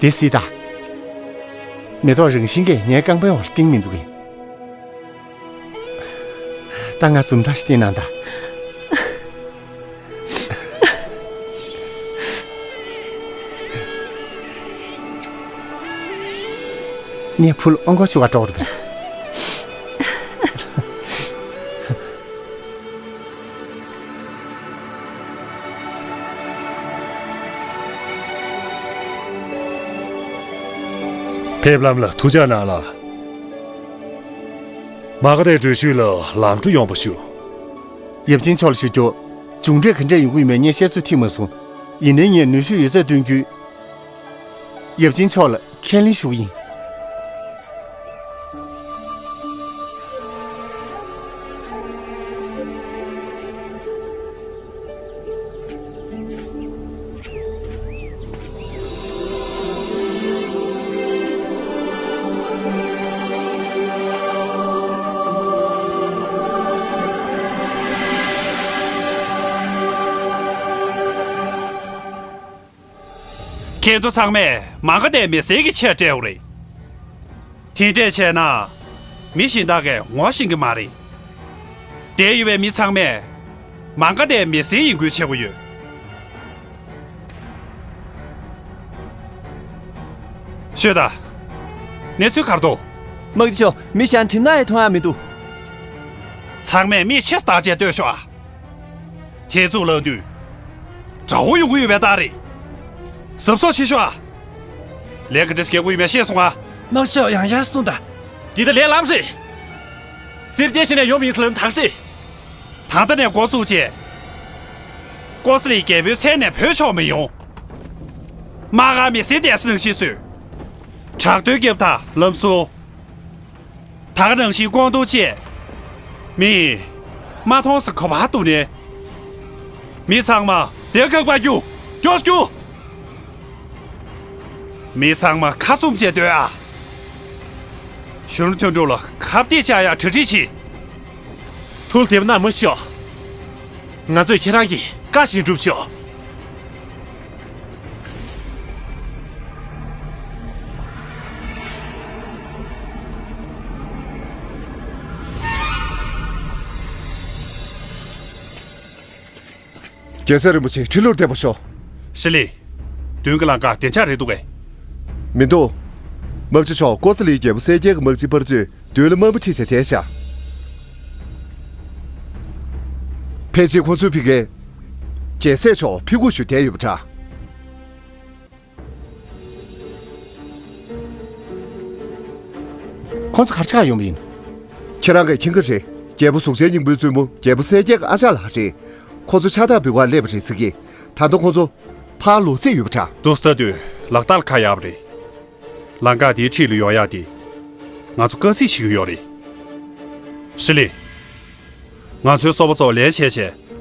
དེ་སྲིད་ད། མེ་ཏོག་རང་བཞིན་གྱིས་ངའི་རྐང་པའི་འོག་ལ་བཏིང་མི་འདུག་གས། ད་ང་འཛུམ་མདངས་ཤིག་བསྟན་ན་ད། ངས་བུ་ལ་ཨོ་མགོ་ཤོར་བ་འདྲ་བོ་རེད་པས། ཕེབས་ལམ་ལ་ཐུགས་ཅག་གནང་ལགས། མ་ག་དྷའི་འགྲུལ་བཞུད་ལ་ལམ་འགྲོ་ཡོང་བ་ཞུ། ཡབ་ཆེན་མཆོག་ལ་ཞུ་རྒྱུ། མཇུག་འབྲས་ག་འདྲས་ཡོང་གི་ཡོད་མེད་ངས་བཤད་ཚོད་ཐིག་མ་སོང་། ཡིན་ནའི་ངས་ནུས་ཤུགས་ཡོད་ཚད་བཏོན་རྒྱུ། ཡབ་ཆེན་མཆོག་ལ་ཁས་ལེན་ཞུ་གི་ཡིན། ཁྱེད་ཚོ་ཚང་མས་མ་ག་དྷའི་མི་སེར་གྱི་ཆེད་སྤྲད་པ་རེད། དེ་འདྲས་བྱས་ན། མི་གཞན་དག་གིས་ངོ་ཤེས་ཀྱི་མ་རེད། འདིར་ཡོད་པའི་མི་ཚང་མས་མ་ག་དྷའི་མི་སེར་ཡིན་ཁུལ་བྱེད་དགོས་ཡོད། ཤོད་དང་། གནས་ཚུལ་ག་རེ་འདུག་དམག་སྤྱི་མཆོག་མི་གཞན་གྲིམ་ནག་ཡང་མཐོང་ཡག་མི་འདུག་ཚང་མས་མིག་ཆེ་བཏང་བྱས་ལྟོས་ཤོག་ཨ། དེ་ཚོ་ལབ་དུས། དགྲ་བོ་ཡོང་གི་ཡོད་པའི་རྟགས་རེད། གཟབ་གཟབ་བྱེད་ཤོག་ཨ། ལས་ཀ་འདྲ་ཞིག་རྒྱག་དགོས་ཡོད་མེད་ཤེས་སོང་ཨ། དམག་ཤོག་ཡང་ཡར་སོང་ད། འདི་ད་ལས་སླ་པོ་རེད། སེར་སྐྱའི་ཞིང་ནས་ཡོང་མི་ཡིན་ལབ་ཐག་ཆོད། ད་ལྟ་ནས་འགོ་བཙུགས་རྗེས། ཀོ་ས་ལི་རྒྱལ་པོའི་མཚན་ནས་བུད་ཆོག་མི་ཡོང་། དམག་སྒར་མི་སེར་བསྡད་ས་ནང་བཞིན་བཟོས། དྲག་རྡུལ་རྒྱབ་དང་ལམ་བཟོ། ད་ག་ནང་བཞིན་སྐོང་གཏོང་བཅས། མི། མ་མཐོང་ས་ག་པར་འདུག་ནས། མི་ཚང་མ་དེ་ག་པར་རྒྱུགས། མགྱོགས་རྒྱུགས། མི་ཚང་མ་ཁ་བཙུམ་བྱས་སྡོད་ཨ། གཞོན་ནུ་དོན་གྲུབ་ལ་ཁ་གཏད་བཅག་ཡག་གྲ་སྒྲིག་བྱེད། ཐུགས་ལ་དེ་བ་གནང་མ་ཤོག་ང་ཚོས་ཁྱེད་རང་གི་བཀའ་བཞིན་སྒྲུབ་ཆོག་རྒྱལ་སྲས་རིན་པོ་ཆེ་ཁྲི་ལོར་བདེ་པོ་ཤོག་ཤི་ལི། མདུན་གྱི་ལམ་ཁ་བདེ་འཇགས་རེད་འདུག་གས། མི་འདུག་དམག་སྤྱི་མཆོག། ཀོ་ས་ལིའི་རྒྱལ་པོ་གསལ་རྒྱལ་གྱི་དམག་སྤྱི་པར་དུས་མདུན་ལ་དམག་མི་ཁྲིད་བྱས་བསྡད་ཤག་ཕལ་ཆེར་ཁོ་ཚོས་ཕི་གའི། རྒྱལ་སྲས་མཆོག་ཕི་གུ་ཞུ་བསྡད་ཡོད་པ་འདྲ། ཁོང་ཚོ་ག་རེ་ཆགས་ཡོང་བ་ཡིན། ཁྱེད་རང་གིས་མཁྱེན་གྱི་རེད། རྒྱལ་པོ་གཟུགས་ཅན་སྙིང་པོའི་བཙུན་མོ་རྒྱལ་པོ་གསལ་རྒྱལ་གྱི་ཨ་ཅག་ལགས་རེད། ཁོ་ཚོ་ཕྱག་རྟགས་འབུལ་གར་སླེབས་པ་རེད་ཟེར་གི། ད་དུང་ཁོ་ཚོ་ཕར་ལོག་རྩིས་ཡོད་པ་འདྲ། འདུག་སེ་ལྟ་དུས་ལག་རྟགས་ལ་ཁ་གཡར་བ་རེད། ལམ་ཁ་དེའི་འཁྲིས་ལ་ཡོང་ཡག་དེ། ང་ཚོ་དཀའ་ཚེགས་ཆེ་གི་ཡོད་རེད། ཧྲི་ལི། ང་ཚོའི་སོ་པ་ཚོ་ལས་བྱས་བྱས་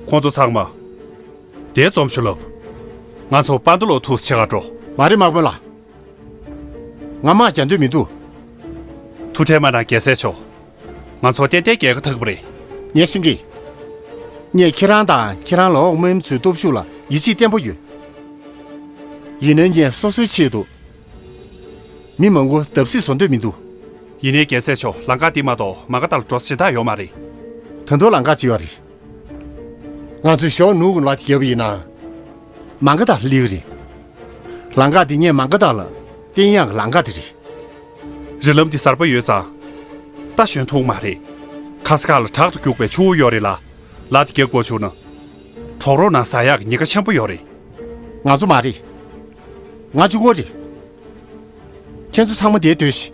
ཁོང་ཚོ་ཚང་མ། དེ་འཛོམས་ཤོག་ལབ། ང་ཚོ་པ་འདུ་ལོ་ཐུགས་ཆེ་ག་འགྲོ། མ་རེད་དམག་དཔོན་ལགས། ང་དམག་རྒྱག་འདོད་མི་འདུག་ཐུགས་ཁྲལ་མ་གནང་རྒྱལ་སྲས་མཆོག་ང་ཚོ་ཏན་ཏན་རྒྱལ་ཁ་ཐོབ་ཀྱི་རེད། ངས་ཤེས་ཀྱི། ངས་ཁྱེད་རང་དང་ཁྱེད་རང་ལའོ་དམག་མི་ཚོའི་སྟོབས་ཤུགས་ལ་ཡིད་ཆེས་བརྟན་པོ་ཡོད། ཡིན་ནའི་ངས་སོ་སོའི་ཆེད་དུ། མི་མང་པོ་བརྡབ་གསིག་བཟོ་འདོད་མི་འདུག་ཡིན་ནའི་རྒྱལ་སྲས་མཆོག་ལམ་ཁ་འདི་མ་གཏོགས་མ་ག་དར་འགྲོ་ས་གཞན་དག་ཡོད་མ་རེད། ད་དུང་ལམ་ཁ་གཅིག་ཡོད་རེད། ང་ཚོས་ཞོགས་ནུབ་ཀྱི་ལམ་དེ་བརྒལ་བ་ཡིན་ན། མ་ག་དར་སླེབས་ཀྱི་རེད། ལམ་ཁ་འདི་ངས་མ་ག་དར་ལ་བསྟན་ཡག་གི་ལམ་ཁ་དེ་རེད། རི་ལམ་འདི་གསར་པ་ཡོད་ཙང་། རྟ་ཞོན་ཐུབ་མ་རེད། ཁ་ས་ཁ་ལ་དྲག་ཏུ་རྒྱུག་པའི་ཆུ་བོ་ཡོད་རེད་ལ། ལམ་དེ་བརྒལ་དགོས་བྱུང་ན། གྲོག་རོང་ནང་ཟ་ཡག་གི་ཉེན་ཁ་ཆེན་པོ་ཡོད་རེད། ང་ཚོ་མ་རེད། ང་གཅིག་པོ་རེད། ཁྱེད་ཚོ་ཚང་མ་འདིར་སྡོད་ཤིག་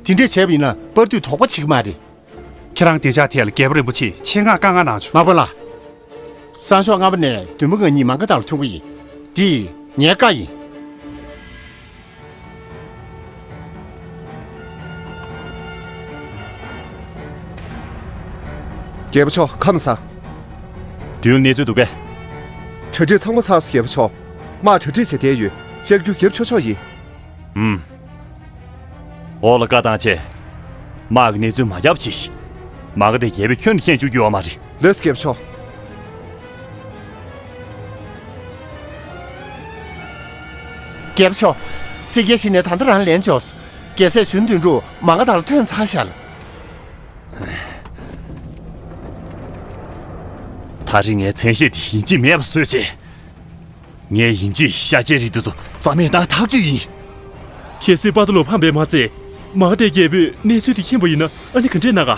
དེ་འདྲས་བྱས་པ་ཡིན་ན་པར་དུས་དོགས་པ་བྱེད་ཀྱི་མ་རེད། ཁྱེད་རང་བདེ་འཇགས་ཐད་ལ་རྒྱལ་པོ་རིན་པོ་ཆེས་ཆེད་མངགས་བཀའ་མངགས་གནང་བྱུང་། མ་པ་ལགས། སང་ཞོགས་སྔ་པོ་ནས་བདུན་པོ་ང་གཉིས་མ་ག་དར་ལ་ཐོན་གྱི་ཡིན། འདི་ངའི་བཀའ་ཡིན། རྒྱལ་པོ་མཆོག་ཁམས་བཟང་། མདུན་གནས་ཚུལ་འདུག་གས། གྲ་སྒྲིག་ཚང་མ་ཚར་སོང་རྒྱལ་པོ་མཆོག་དམག་གྲ་སྒྲིག་བྱས་བསྡད་ཡོད། ལྕགས་རྒྱུ་རྒྱབ་ཆོག་ཆོག་ཡིན། ཨུམ། འོག་ལ་བཀའ་བཏང་བྱས། དམག་གི་གནས་ཚུལ་མ་རྒྱབ་བྱས་ཤིག་མ་ག་དེ་རྒྱལ་པོས་ཁྱོན་ནས་མཁྱེན་བཅུག་རྒྱུ་ཡོད་མ་རེད། ལགས་སོ་རྒྱལ་པོ་མཆོག་རྒྱལ་པོ་མཆོག་གསལ་རྒྱལ་ཞིག་ནས་ད་ལྟ་རང་ལན་འབྱོར་སོང་། རྒྱལ་སྲས་ཞུན་དོན་གྲུབ་མ་ག་དར་ལ་ཐོན་ཚར་ཤག་ད་རེས་ངས་མཚན་ཤས་དེ་ཡིན་གཅིག་མེད་པ་བཟོས་བྱས། ངས་ཡིན་གཅིག་ཤ་ཁྱེར་རིགས་དེ་ཚོ་རྩ་མེད་བཏང་ཐག་གཅོད་ཡིན། གལ་སྲིད་པ་ཏོ་ལོ་ཕམ་པས་མ་ཚད། མ་ག་དྷའི་རྒྱལ་པོས་གནས་ཚུལ་དེ་མཁྱེན་པ་ཡིན་ན་ཨ་ནི་ག་འདྲས་གནང་ག་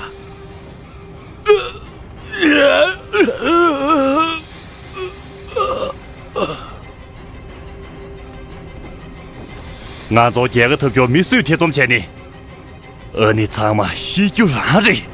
ང་ཚོ་རྒྱལ་ཁ་ཐོབ་རྒྱུར་མི་སུས་ཐེ་ཚོམ་བྱས་ནས། ཨ་ནི་ཚང་མ་ཤི་རྒྱུ་རང་རེད།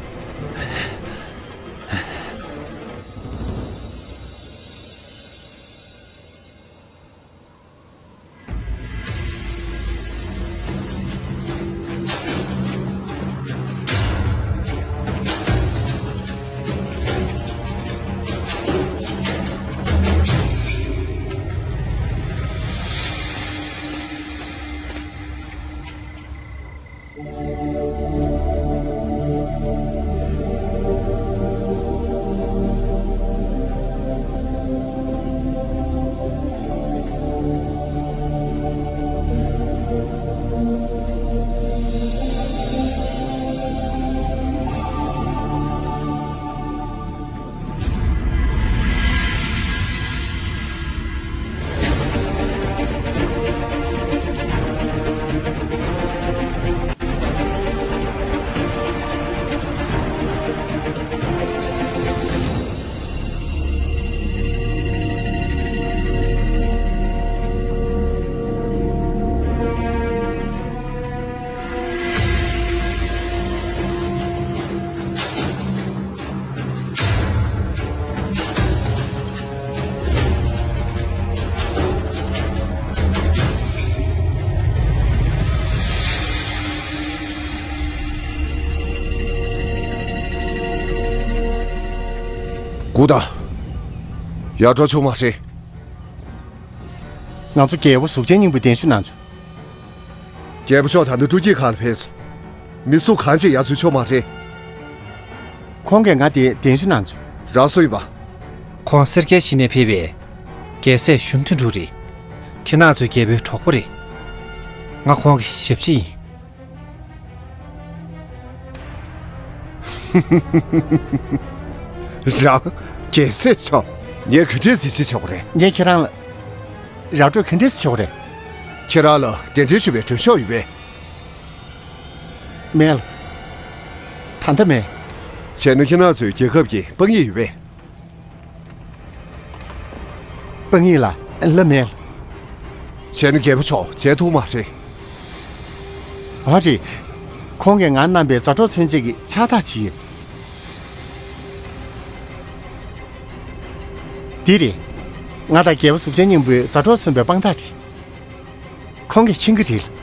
སྒུག་དང་། ཡར་འགྲོ་ཆོག་མ་རེད། ང་ཚོ་རྒྱལ་པོ་གཟུགས་ཅན་སྙིང་པོའི་གདན་ཞུ་གནང་བྱུང་། རྒྱལ་པོ་མཆོག་ད་ལྟ་སྤྲོ་སྐྱིད་ཁང་ལ་ཕེབས་སོང་། མི་སུ་གང་ཅིག་ཡར་འཛུལ་ཆོག་མ་རེད། ཁོང་གིས་ང་དེ་གདན་ཞུ་གནང་བྱུང་། རང་སུ་ཡིན་པ། ཁོང་སེར་སྐྱའི་གཞི་ནས་ཕེབས་པའི་རྒྱལ་སྲས་ཞུན་ཐུན་ཀྲུའུ་རེད། ཁྱེད་རང་ཚོའི་རྒྱལ་པོའི་གྲོགས་པོ་རེད། ང་ཁོང་གི་ཞབས་ཕྱི་ཡིན། རང་། རྒྱལ་སྲས་མཆོག་ངས་ག་འདྲས་གཟིགས་ཞིབ་བྱེད་དགོས་རེད། ངས་ཁྱེད་རང་ལ་ར་སྤྲོད་ག་འདྲས་བྱེད་དགོས་རེད། ཁྱེད་རང་ལ་གདན་འདྲེན་ཞུ་བའི་གྲོས་ཤོག་ཡོད་པས། མེད། ད་ལྟ་མེད། བྱས་ན་ཁྱེད་རང་ཚོའི་རྒྱལ་ཁབ་ཀྱི་དཔང་ཡིག་ཡོད་པས། དཔང་ཡིག་ལ་ལ་མེད། བྱས་ན་རྒྱལ་པོ་མཆོག་མཇལ་ཐུབ་མ་རེད། ཨ་རེད། ཁོང་གིས་ང་བསྣམས་པའི་མཛའ་གྲོགས་མཚོན་ཆེད་ཀྱི་ཕྱག་རྟགས་ཅིག་ཡོད། འདི་རེད། ང་དང་རྒྱལ་པོ་གཟུགས་ཅན་སྙིང་པོའི་མཛའ་གྲོགས་མཚོན་པའི་དཔང་རྟགས་རེད། ཁོང་གིས་མཁྱེན་གྱི་རེད།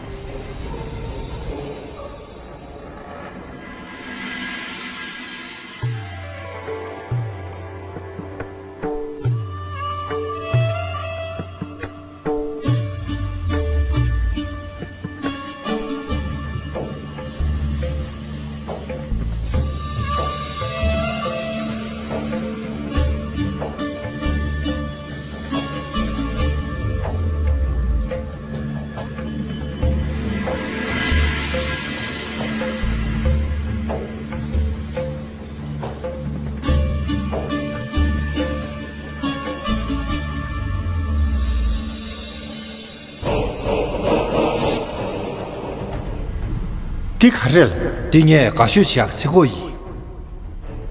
འདི་ག་རེ་རེད། འདི་ངས་དགའ་ཤོས་བྱེད་ཡག་ཚིག་གོ་ཡིན།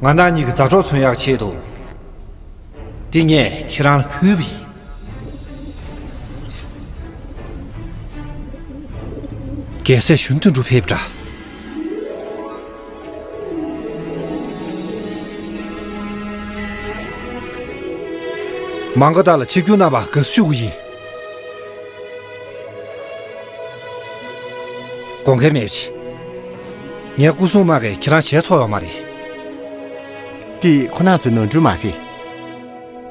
ང་རང་གཉིས་ཀྱི་མཛའ་གྲོགས་མཚོན་ཡག་ཆེད་དུ། འདི་ངས་ཁྱེད་རང་ལ་ཕུལ་བ་ཡིན། རྒྱལ་སྲས་གཞོན་དོན་གྲུབ་ཕེབས་འདྲ། མང་ག་ད་ལ་ཆིབས་བསྒྱུར་གནང་བར་དགའ་བསུ་ཞུ་གི་ཡིན། དགོངས་འགལ་མེད་ཅིག་ངའི་སྐུ་སྲུང་དམག་གིས་ཁྱེད་རང་ཞལ་འཚོ་ཡོད་མ་རེད། འདི་ཁོ་ན་ཚོའི་ནོར་འཁྲུལ་མ་རེད།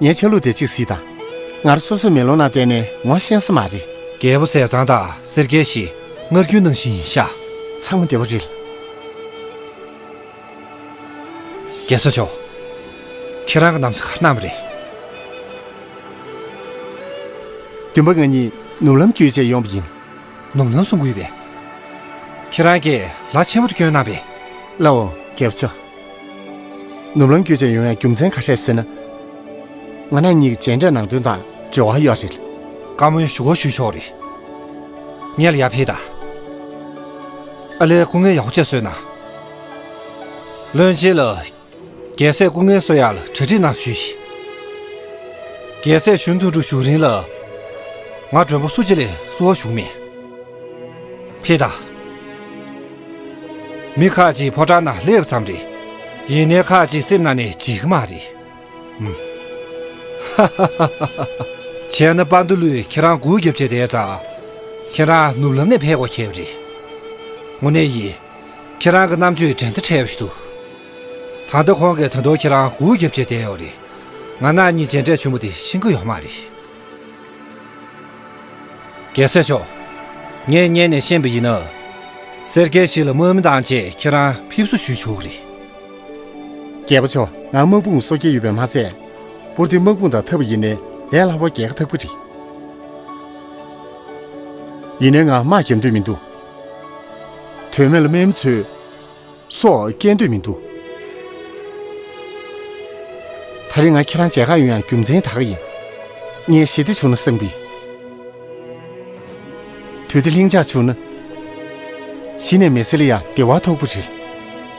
ངའི་ཆ་ལུགས་དེ་གཅིག་གཟིགས་དང་། ང་རང་སོ་སོའི་མེ་ལོང་ནང་བལྟས་ནས་ངོ་ཤེས་ས་མ་རེད། རྒྱལ་པོ་ཟས་གཙང་དང་སེར་སྐྱའི་ཞི་མངར་སྐྱུར་ནང་བཞིན་ཡིན་ཤག་ཚང་མ་བདེ་པོ་རེད། རྒྱལ་ས་མཆོག་ཁྱེད་རང་གི་གནམ་ས་ག་རེ་གནང་བ་རེད། བདུན་པ་ང་གཉིས་ནུབ་ལམ་བརྒྱུད་བྱས་ཡོང་བ་ཡིན། ནུབ་ལམ་གསུང་གི་ཡོད་པས། ཁྱེད་རང་གིས་ལ་ཆེན་པོ་དེ་བསྐྱོན་གནང་བས། ལའོ། རྒྱལ་པོ་མཆོག་ནུབ་ལམ་བརྒྱུད་བྱས་ཡོང་ཡ་རྒྱུ་མཚན་ག་རེ་རེད་ཟེར་ན། ང་རང་གཉིས་ཀྱི་མཇལ་འཕྲད་ནང་དོན་དང་འབྲེལ་བ་ཡོད་རེད། བཀའ་མོལ་ཞུ་གོ་ཞུས་ཆོག་རེད། ངས་ལ་ཡར་ཕེབས་དང་། ཨ་ལས་སྐུ་ངལ་ཡག་པོ་བྱས་གསོས་གནང་། བློན་ཆེན་ལ། རྒྱལ་སྲས་སྐུ་ངལ་གསོ་ཡག་ལ་གྲ་སྒྲིག་གནང་ཞུས་ཤིག་རྒྱལ་སྲས་གཞོན་དོན་གྲུབ་བཞུགས་རིང་ལ། ང་མགྲོན་པོ་སུ་གཅིག་ལས་བསུ་བ་ཞུ་གི་མེད། ཕེབས་དང་། མི་ཁག་ཅིག་ཕོ་བྲང་ནང་སླེབས་པ་ཙམ་རེད། ཡིན་ནའི་ཁག་ཅིག་སེམས་ནང་ནས་བརྗེད་ཀྱི་མ་རེད། ཧུམ། བྱས་ན་པཱན་ཌུ་ལུས་ཁྱེད་རང་སྒུག་རྒྱབ་བྱས་བསྡད་ཙང་། ཁྱེད་རང་ནུབ་ལམ་ནས་ཕེབས་དགོས་ཁེལ་བ་རེད། དངོས་གནས་ཡིན། ཁྱེད་རང་གི་རྣམ་དཔྱོད་འགྲན་ཟླ་བྲལ་བ་ཞིག་འདུག་ད་ལྟ་ཁོང་གིས་ད་དུང་ཁྱེད་རང་སྒུག་རྒྱབ་བྱས་བསྡད་ཡོད་རེད། ང་རང་གཉིས་མཇལ་འཕྲད་ཆེན་མོ་དེ་ཤེས་ཀྱི་ཡོད་མ་རེད། རྒྱལ་སྲས་མཆོག་ངས་སྔོན་ནས་ཤེས་པ་ཡིན་ན། སེར་སྐྱའི་ཞི་ལ་དམག་མི་དང་བཅས་ཁྱེད་རང་ཕེབས་བསུ་ཞུ་ཆོག་གི་རེད། རྒྱལ་པོ་མཆོག་ང་དམག་དཔུང་གསོ་སྐྱེལ་ཡོད་པས་མ་ཚད། པུར་དེ་དམག་དཔུང་དང་འཐབ་པ་ཡིན་ནའི་ལས་སླ་པོ་རྒྱལ་ཁ་ཐོབ་ཀྱི་རེད། ཡིན་ནའི་ང་དམག་རྒྱབ་འདོད་མི་འདུག་དོན་མེད་ལ་དམག་མི་ཚོས་སྲོག་སྐྱེལ་འདོད་མི་འདུག་ད་རེས་ང་ཁྱེད་རང་མཇལ་ཁ་ཡོང་ཡང་རྒྱུ་མཚན་ད་ག་ཡིན། ངས་ཞི་བདེ་བྱུང་ན་བསམ་པས། དུས་བདེ་ལྷིང་འཇགས་བྱུང་ན། གཞི་ནས་མི་ཚེ་ལ་ཡང་བདེ་བ་ཐོབ་ཀྱི་རེད།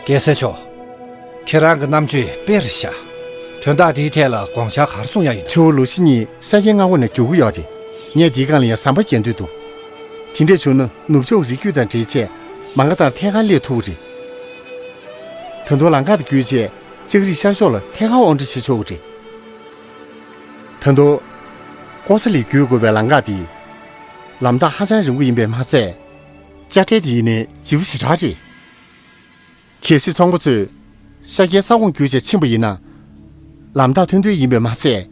རྒྱལ་སྲས་མཆོག་ཁྱེད་རང་གི་རྣམ་དཔྱོད་དཔེ་རེད་ཤག་དོན་དག་འདིའི་ཐད་ལ་དགོངས་འཆར་ག་རེ་གསུང་ཡ་ཡིན། ཆུ་བོ་ལུ་ཤི་གཉིས་ཤཱཀྱའི་མངའ་འོག་ནས་རྒྱུག་གི་ཡོད་རེད། ངས་འདིའི་སྒང་ལ་ཡང་ཟམ་པ་རྒྱག་འདོད་འདུག་དེ་འདྲས་བྱུང་ན་ནུབ་ཕྱོགས་རི་རྒྱུད་དང་འབྲེལ་ཆེད་མང་ག་ལྟར་ཐད་ཀར་སླེབས་ཐུབ་ཀྱི་རེད། ད་དུང་ལམ་ཁ་དེ་བརྒྱུད་བྱས་ལྕགས་རིགས་ཤར་ཕྱོགས་ལ་ཐད་ཀར་དབོར་འདྲེན་བྱེད་ཆོག་གི་རེད། ད་དུང་ཀོ་ས་ལི་བརྒྱུད་དགོས་པའི་ལམ་ཁ་དེ་ལམ་ཐག་ཧ་ཅང་རིང་པོ་ཡིན་པས་མ་ཚད། དཔྱ་ཁྲལ་དེ་ཡིན་ནའི་ལྗིད་པོ་ཞེ་དྲག་རེད། གལ་སྲིད་ཚོང་པ་ཚོས་ཤཱཀྱའི་ས་ཁོངས་བརྒྱུད་བྱས་ཕྱིན་པ་ཡིན་ན། ལམ་ཐག་ཐུང་ཐུང་ཡིན་པས་མ་ཚད།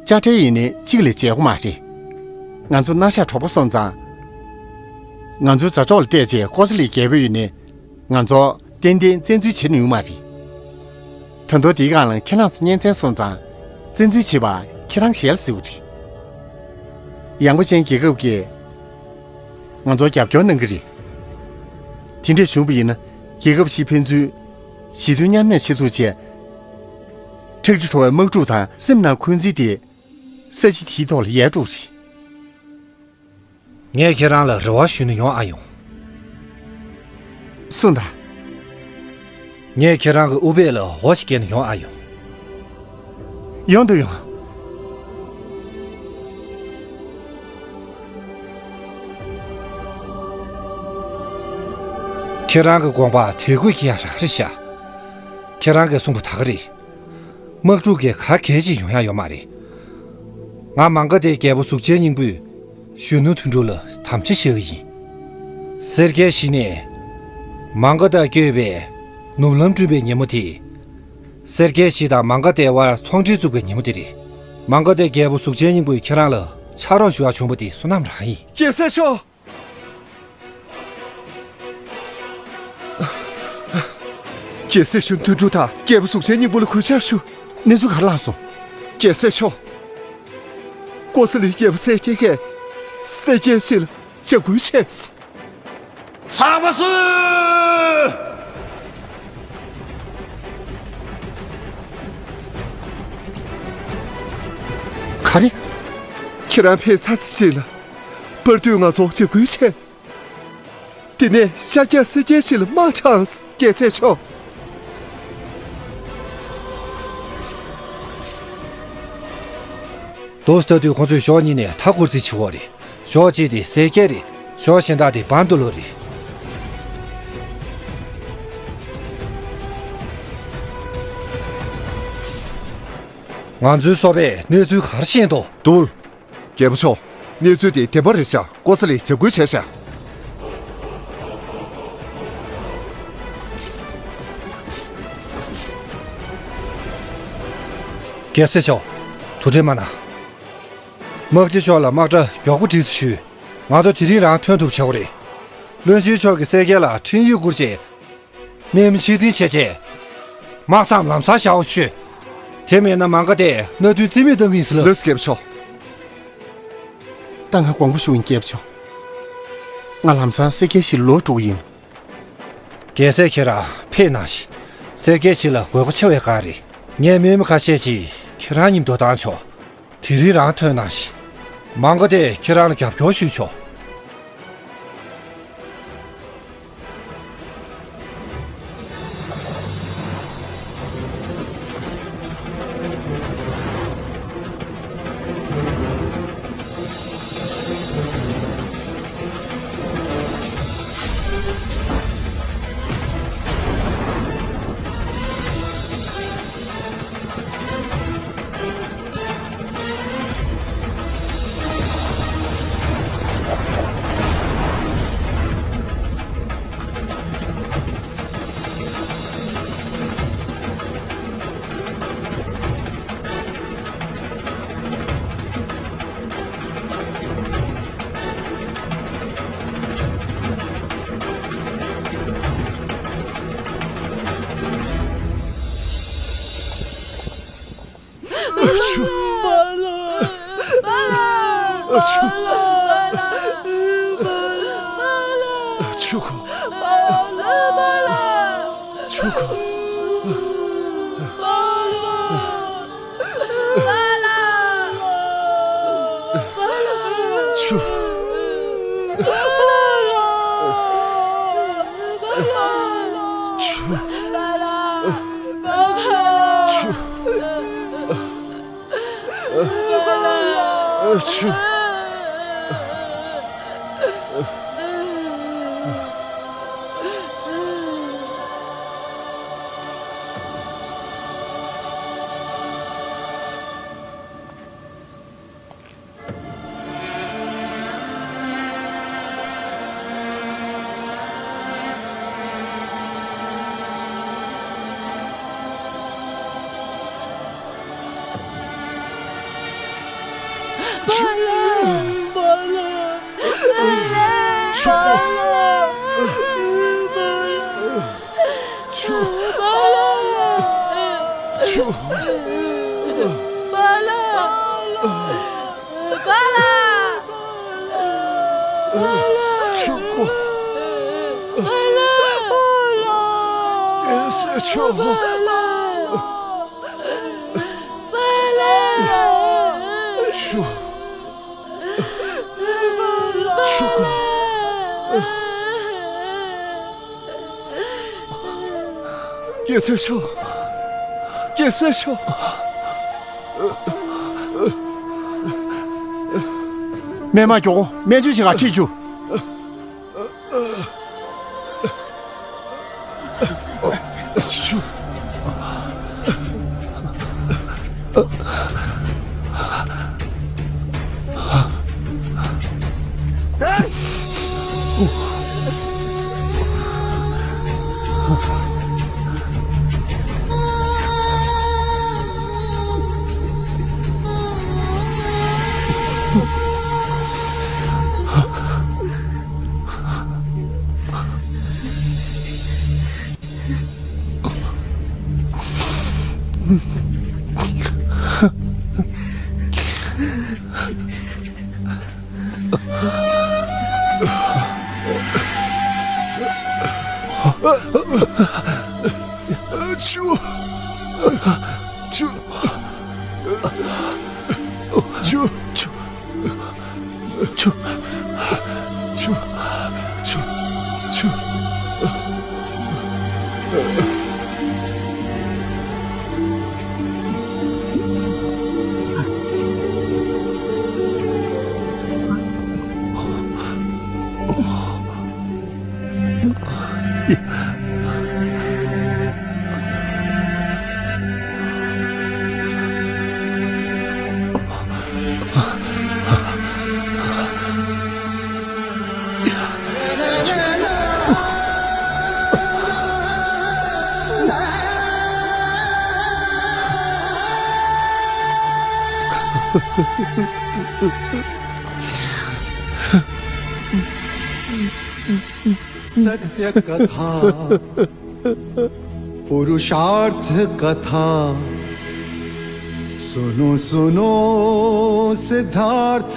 དཔྱ་ཁྲལ་ཡིན་ནའི་གཅིག་ལས་འཇལ་དགོས་མ་རེད། ང་ཚོ་སྣ་ཤགས་གྲོགས་པོ་སོང་ཙང་། ང་ཚོའི་མཛའ་གྲོགས་ལ་བལྟས་རྗེས་ཀོ་ས་ལི་རྒྱལ་པོ་ཡིན་ནའི། ང་ཚོ་ཏན་ཏན་བཙན་འཛུལ་བྱེད་ནུས་མ་རེད། ད་དུང་དེའི་སྒང་ལ་ཁྱེད་རང་ཚོ་གཉེན་ཚན་སོང་ཙང་། བཙན་འཛུལ་བྱེད་པ་ཁྱེད་རང་ཞལ་གཟིགས་པ་རེད། ཡངས་པ་ཅན་རྒྱལ་ཁབ་ཀྱིས་ང་ཚོར་རྒྱབ་སྐྱོར་གནང་གི་རེད། དེ་འདྲས་བྱུང་བ་ཡིན་ན་རྒྱལ་ཁབ་བཞི་ཕན་ཚུན་ཞི་མཐུན་མཉམ་གནས་བྱེད་ཐུབ་ཆེད། ཁྲག་དྲི་བྲོ་བའི་དམག་འཁྲུག་དང་སེམས་ནང་འཁོན་འཛིན་དེ། ས་གཞི་དེའི་ཐོག་ལ་ཡལ་འགྲོ་གི་རེད། ངས་ཁྱེད་རང་ལ་རེ་བ་ཞུས་ན་ཡོང་ཨ་ཡོང་། གསུངས་དང་ ངས་ཁྱེད་རང་གི་ཨུཏྤལ་ལ་འོ་ཞིག་བརྒྱབ་ནས་ཡོང་ཨ་ཡོང་། ཡོང་དུ་ཡོང་། ཁྱེད་རང་གི་དགོངས་པ་དད་གུས་ཀྱི་ཡ་ར་རེད་ཤག་ཁྱེད་རང་གིས་གསུངས་པ་ད་ག་རེད། དམག་འཁྲུག་གི་ག་གལ་ཅིག་ཡོང་ཡ་ཡོད་མ་རེད། ང་མང་ག་ཏའི་རྒྱལ་པོ་གཟུགས་ཅན་སྙིང་པོས་གཞོན་ནུ་དོན་གྲུབ་ལ་དམ་བཅའ་བཞག་གི་ཡིན། སེར་སྐྱའི་གཞི་ནས་མང་ག་ཏ་བསྐྱོད་པའི་ནུབ་ལམ་བསྐྲུན་པའི་ཉིན་མོ་དེ། སེར་སྐྱའི་གཞི་དང་མང་ག་ཏའི་དབར་ཚོང་འབྲེལ་བཙུགས་པའི་ཉིན་མོ་དེ་རེད། མང་ག་ཏའི་རྒྱལ་པོ་གཟུགས་ཅན་སྙིང་པོས་ཁྱེད་རང་ལ་ཕྱག་རོགས་ཞུ་བར་བྱོན་པ་དེ་བསོད་ནམས་རང་ཡིན། རྒྱལ་སྲས་མཆོག་རྒྱལ་སྲས་གཞོན་དོན་གྲུབ་དང་རྒྱལ་པོ་གཟུགས་ཅན་སྙིང་པོ་ལ་གུས་ཕྱག་ཞུ། གནས་ཚུལ་ག་རེ་ལངས་སོང་། རྒྱལ་སྲས་མཆོག་ཀོ་ས་ལིའི་རྒྱལ་པོ་གསལ་རྒྱལ་གྱིས་སེར་སྐྱའི་གཞི་ལ་འཇབ་རྒོལ་བྱས་སོང་། ཚང་མ་སུ། ག་རེ། ཁྱེད་རང་ཕེབས་ཚར་ཟིན་ལ། པར་དུས་ང་ཚོ་འཇབ་རྒོལ་བྱས། དེ་ནས་ཤར་རྒྱག་སེར་སྐྱའི་གཞི་ལ་དམག་དྲངས། རྒྱལ་སྲས་མཆོག་རྡོ་ལྟ་དུས་ཁོང་ཚོས་ཕྱོགས་གཉིས་ནས་མཐའ་བསྐོར་རྩིས་བྱེད་འོ་རེད། ཕྱོགས་གཅིག་དེ་སེར་སྐྱ་རེད། ཕྱོགས་གཞན་དག་དེ་བན་དུ་ལོ་རེད། ང་ཚོའི་སོ་པས་གནས་ཚུལ་ག་རེ་ཤེས་འདུག་དུལ། རྒྱལ་པོ་མཆོག་གནས་ཚུལ་དེ་བདེན་པ་རེད་ཤག་ཀོ་ས་ལིས་འཇབ་རྒོལ་བྱས་ཤག་རྒྱལ་སྲས་མཆོག་ཐུགས་ཁྲལ་མ་གནང་། དམག་སྤྱི་མཆོག་ལ་དམག་གྲ་མགྱོགས་པོ་སྒྲིག་ཞུས། ང་ཚོ་དེ་རིང་རང་ཐོན་ཐུབ་བྱ་དགོས་རེད། བློན་ཆེན་མཆོག་གིས་སེར་སྐྱ་ལ་འཕྲིན་ཡིག་བསྐུར་རྗེས། དམག་མི་ཕྱིར་འཐེན་བྱས་རྗེས། དམག་མཚམས་ལམ་སང་བཞག་འོ་ཞུས། དེ་མེད་ན་མང་ག་ཏས་མནའ་མཐུན་རྩིས་མེད་བཏང་གི་ཡིན་ཟེར་ལབ། ལགས་སོ་རྒྱལ་པོ་མཆོག་ད་ང་དགོངས་པ་ཞུ་ཡིན་རྒྱལ་པོ་མཆོག་ང་ལམ་སང་སེར་སྐྱའི་གཞིར་ལོག་འགྲོ་གི་ཡིན། རྒྱལ་སྲས་ཁྱེད་རང་ཕེབས་གནང་ཞིག་སེར་སྐྱའི་གཞི་ལ་དགོས་མཁོ་ཆེ་བའི་སྒང་རེད། ངས་དམག་མི་ཁ་ཤས་ཤིག་ཁྱེད་རང་མཉམ་དུ་བཏང་ཆོག་དེ་རིང་རང་ཐོན་གནང་ཞིག་མང་ག་ཏས་ཁྱེད་རང་ལ་རྒྱབ་སྐྱོར་ཞུས་ཆོག་ཨ་ཆུ། ཨ་ཆུ། ཨ་ཆུ་ཁོ། ཆུ་ཁོ། ཆུ། ཆུ། ཆུ། ཨ་ཆུ། རྒྱལ་སྲས་མཆོག་རྒྱལ་སྲས་མཆོག་སྨན་མ་མགྱོགས་སྨན་བཅོས་བྱེད་ག་ཁྲིད་རྒྱུ། ཆུ། ཆུ། ཆུ། ཆུ། ཆུ། ཆུ། ཆུ། ཆུ། सत्य कथा, पुरुषार्थ कथा। सुनो सुनो सिद्धार्थ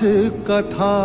कथा।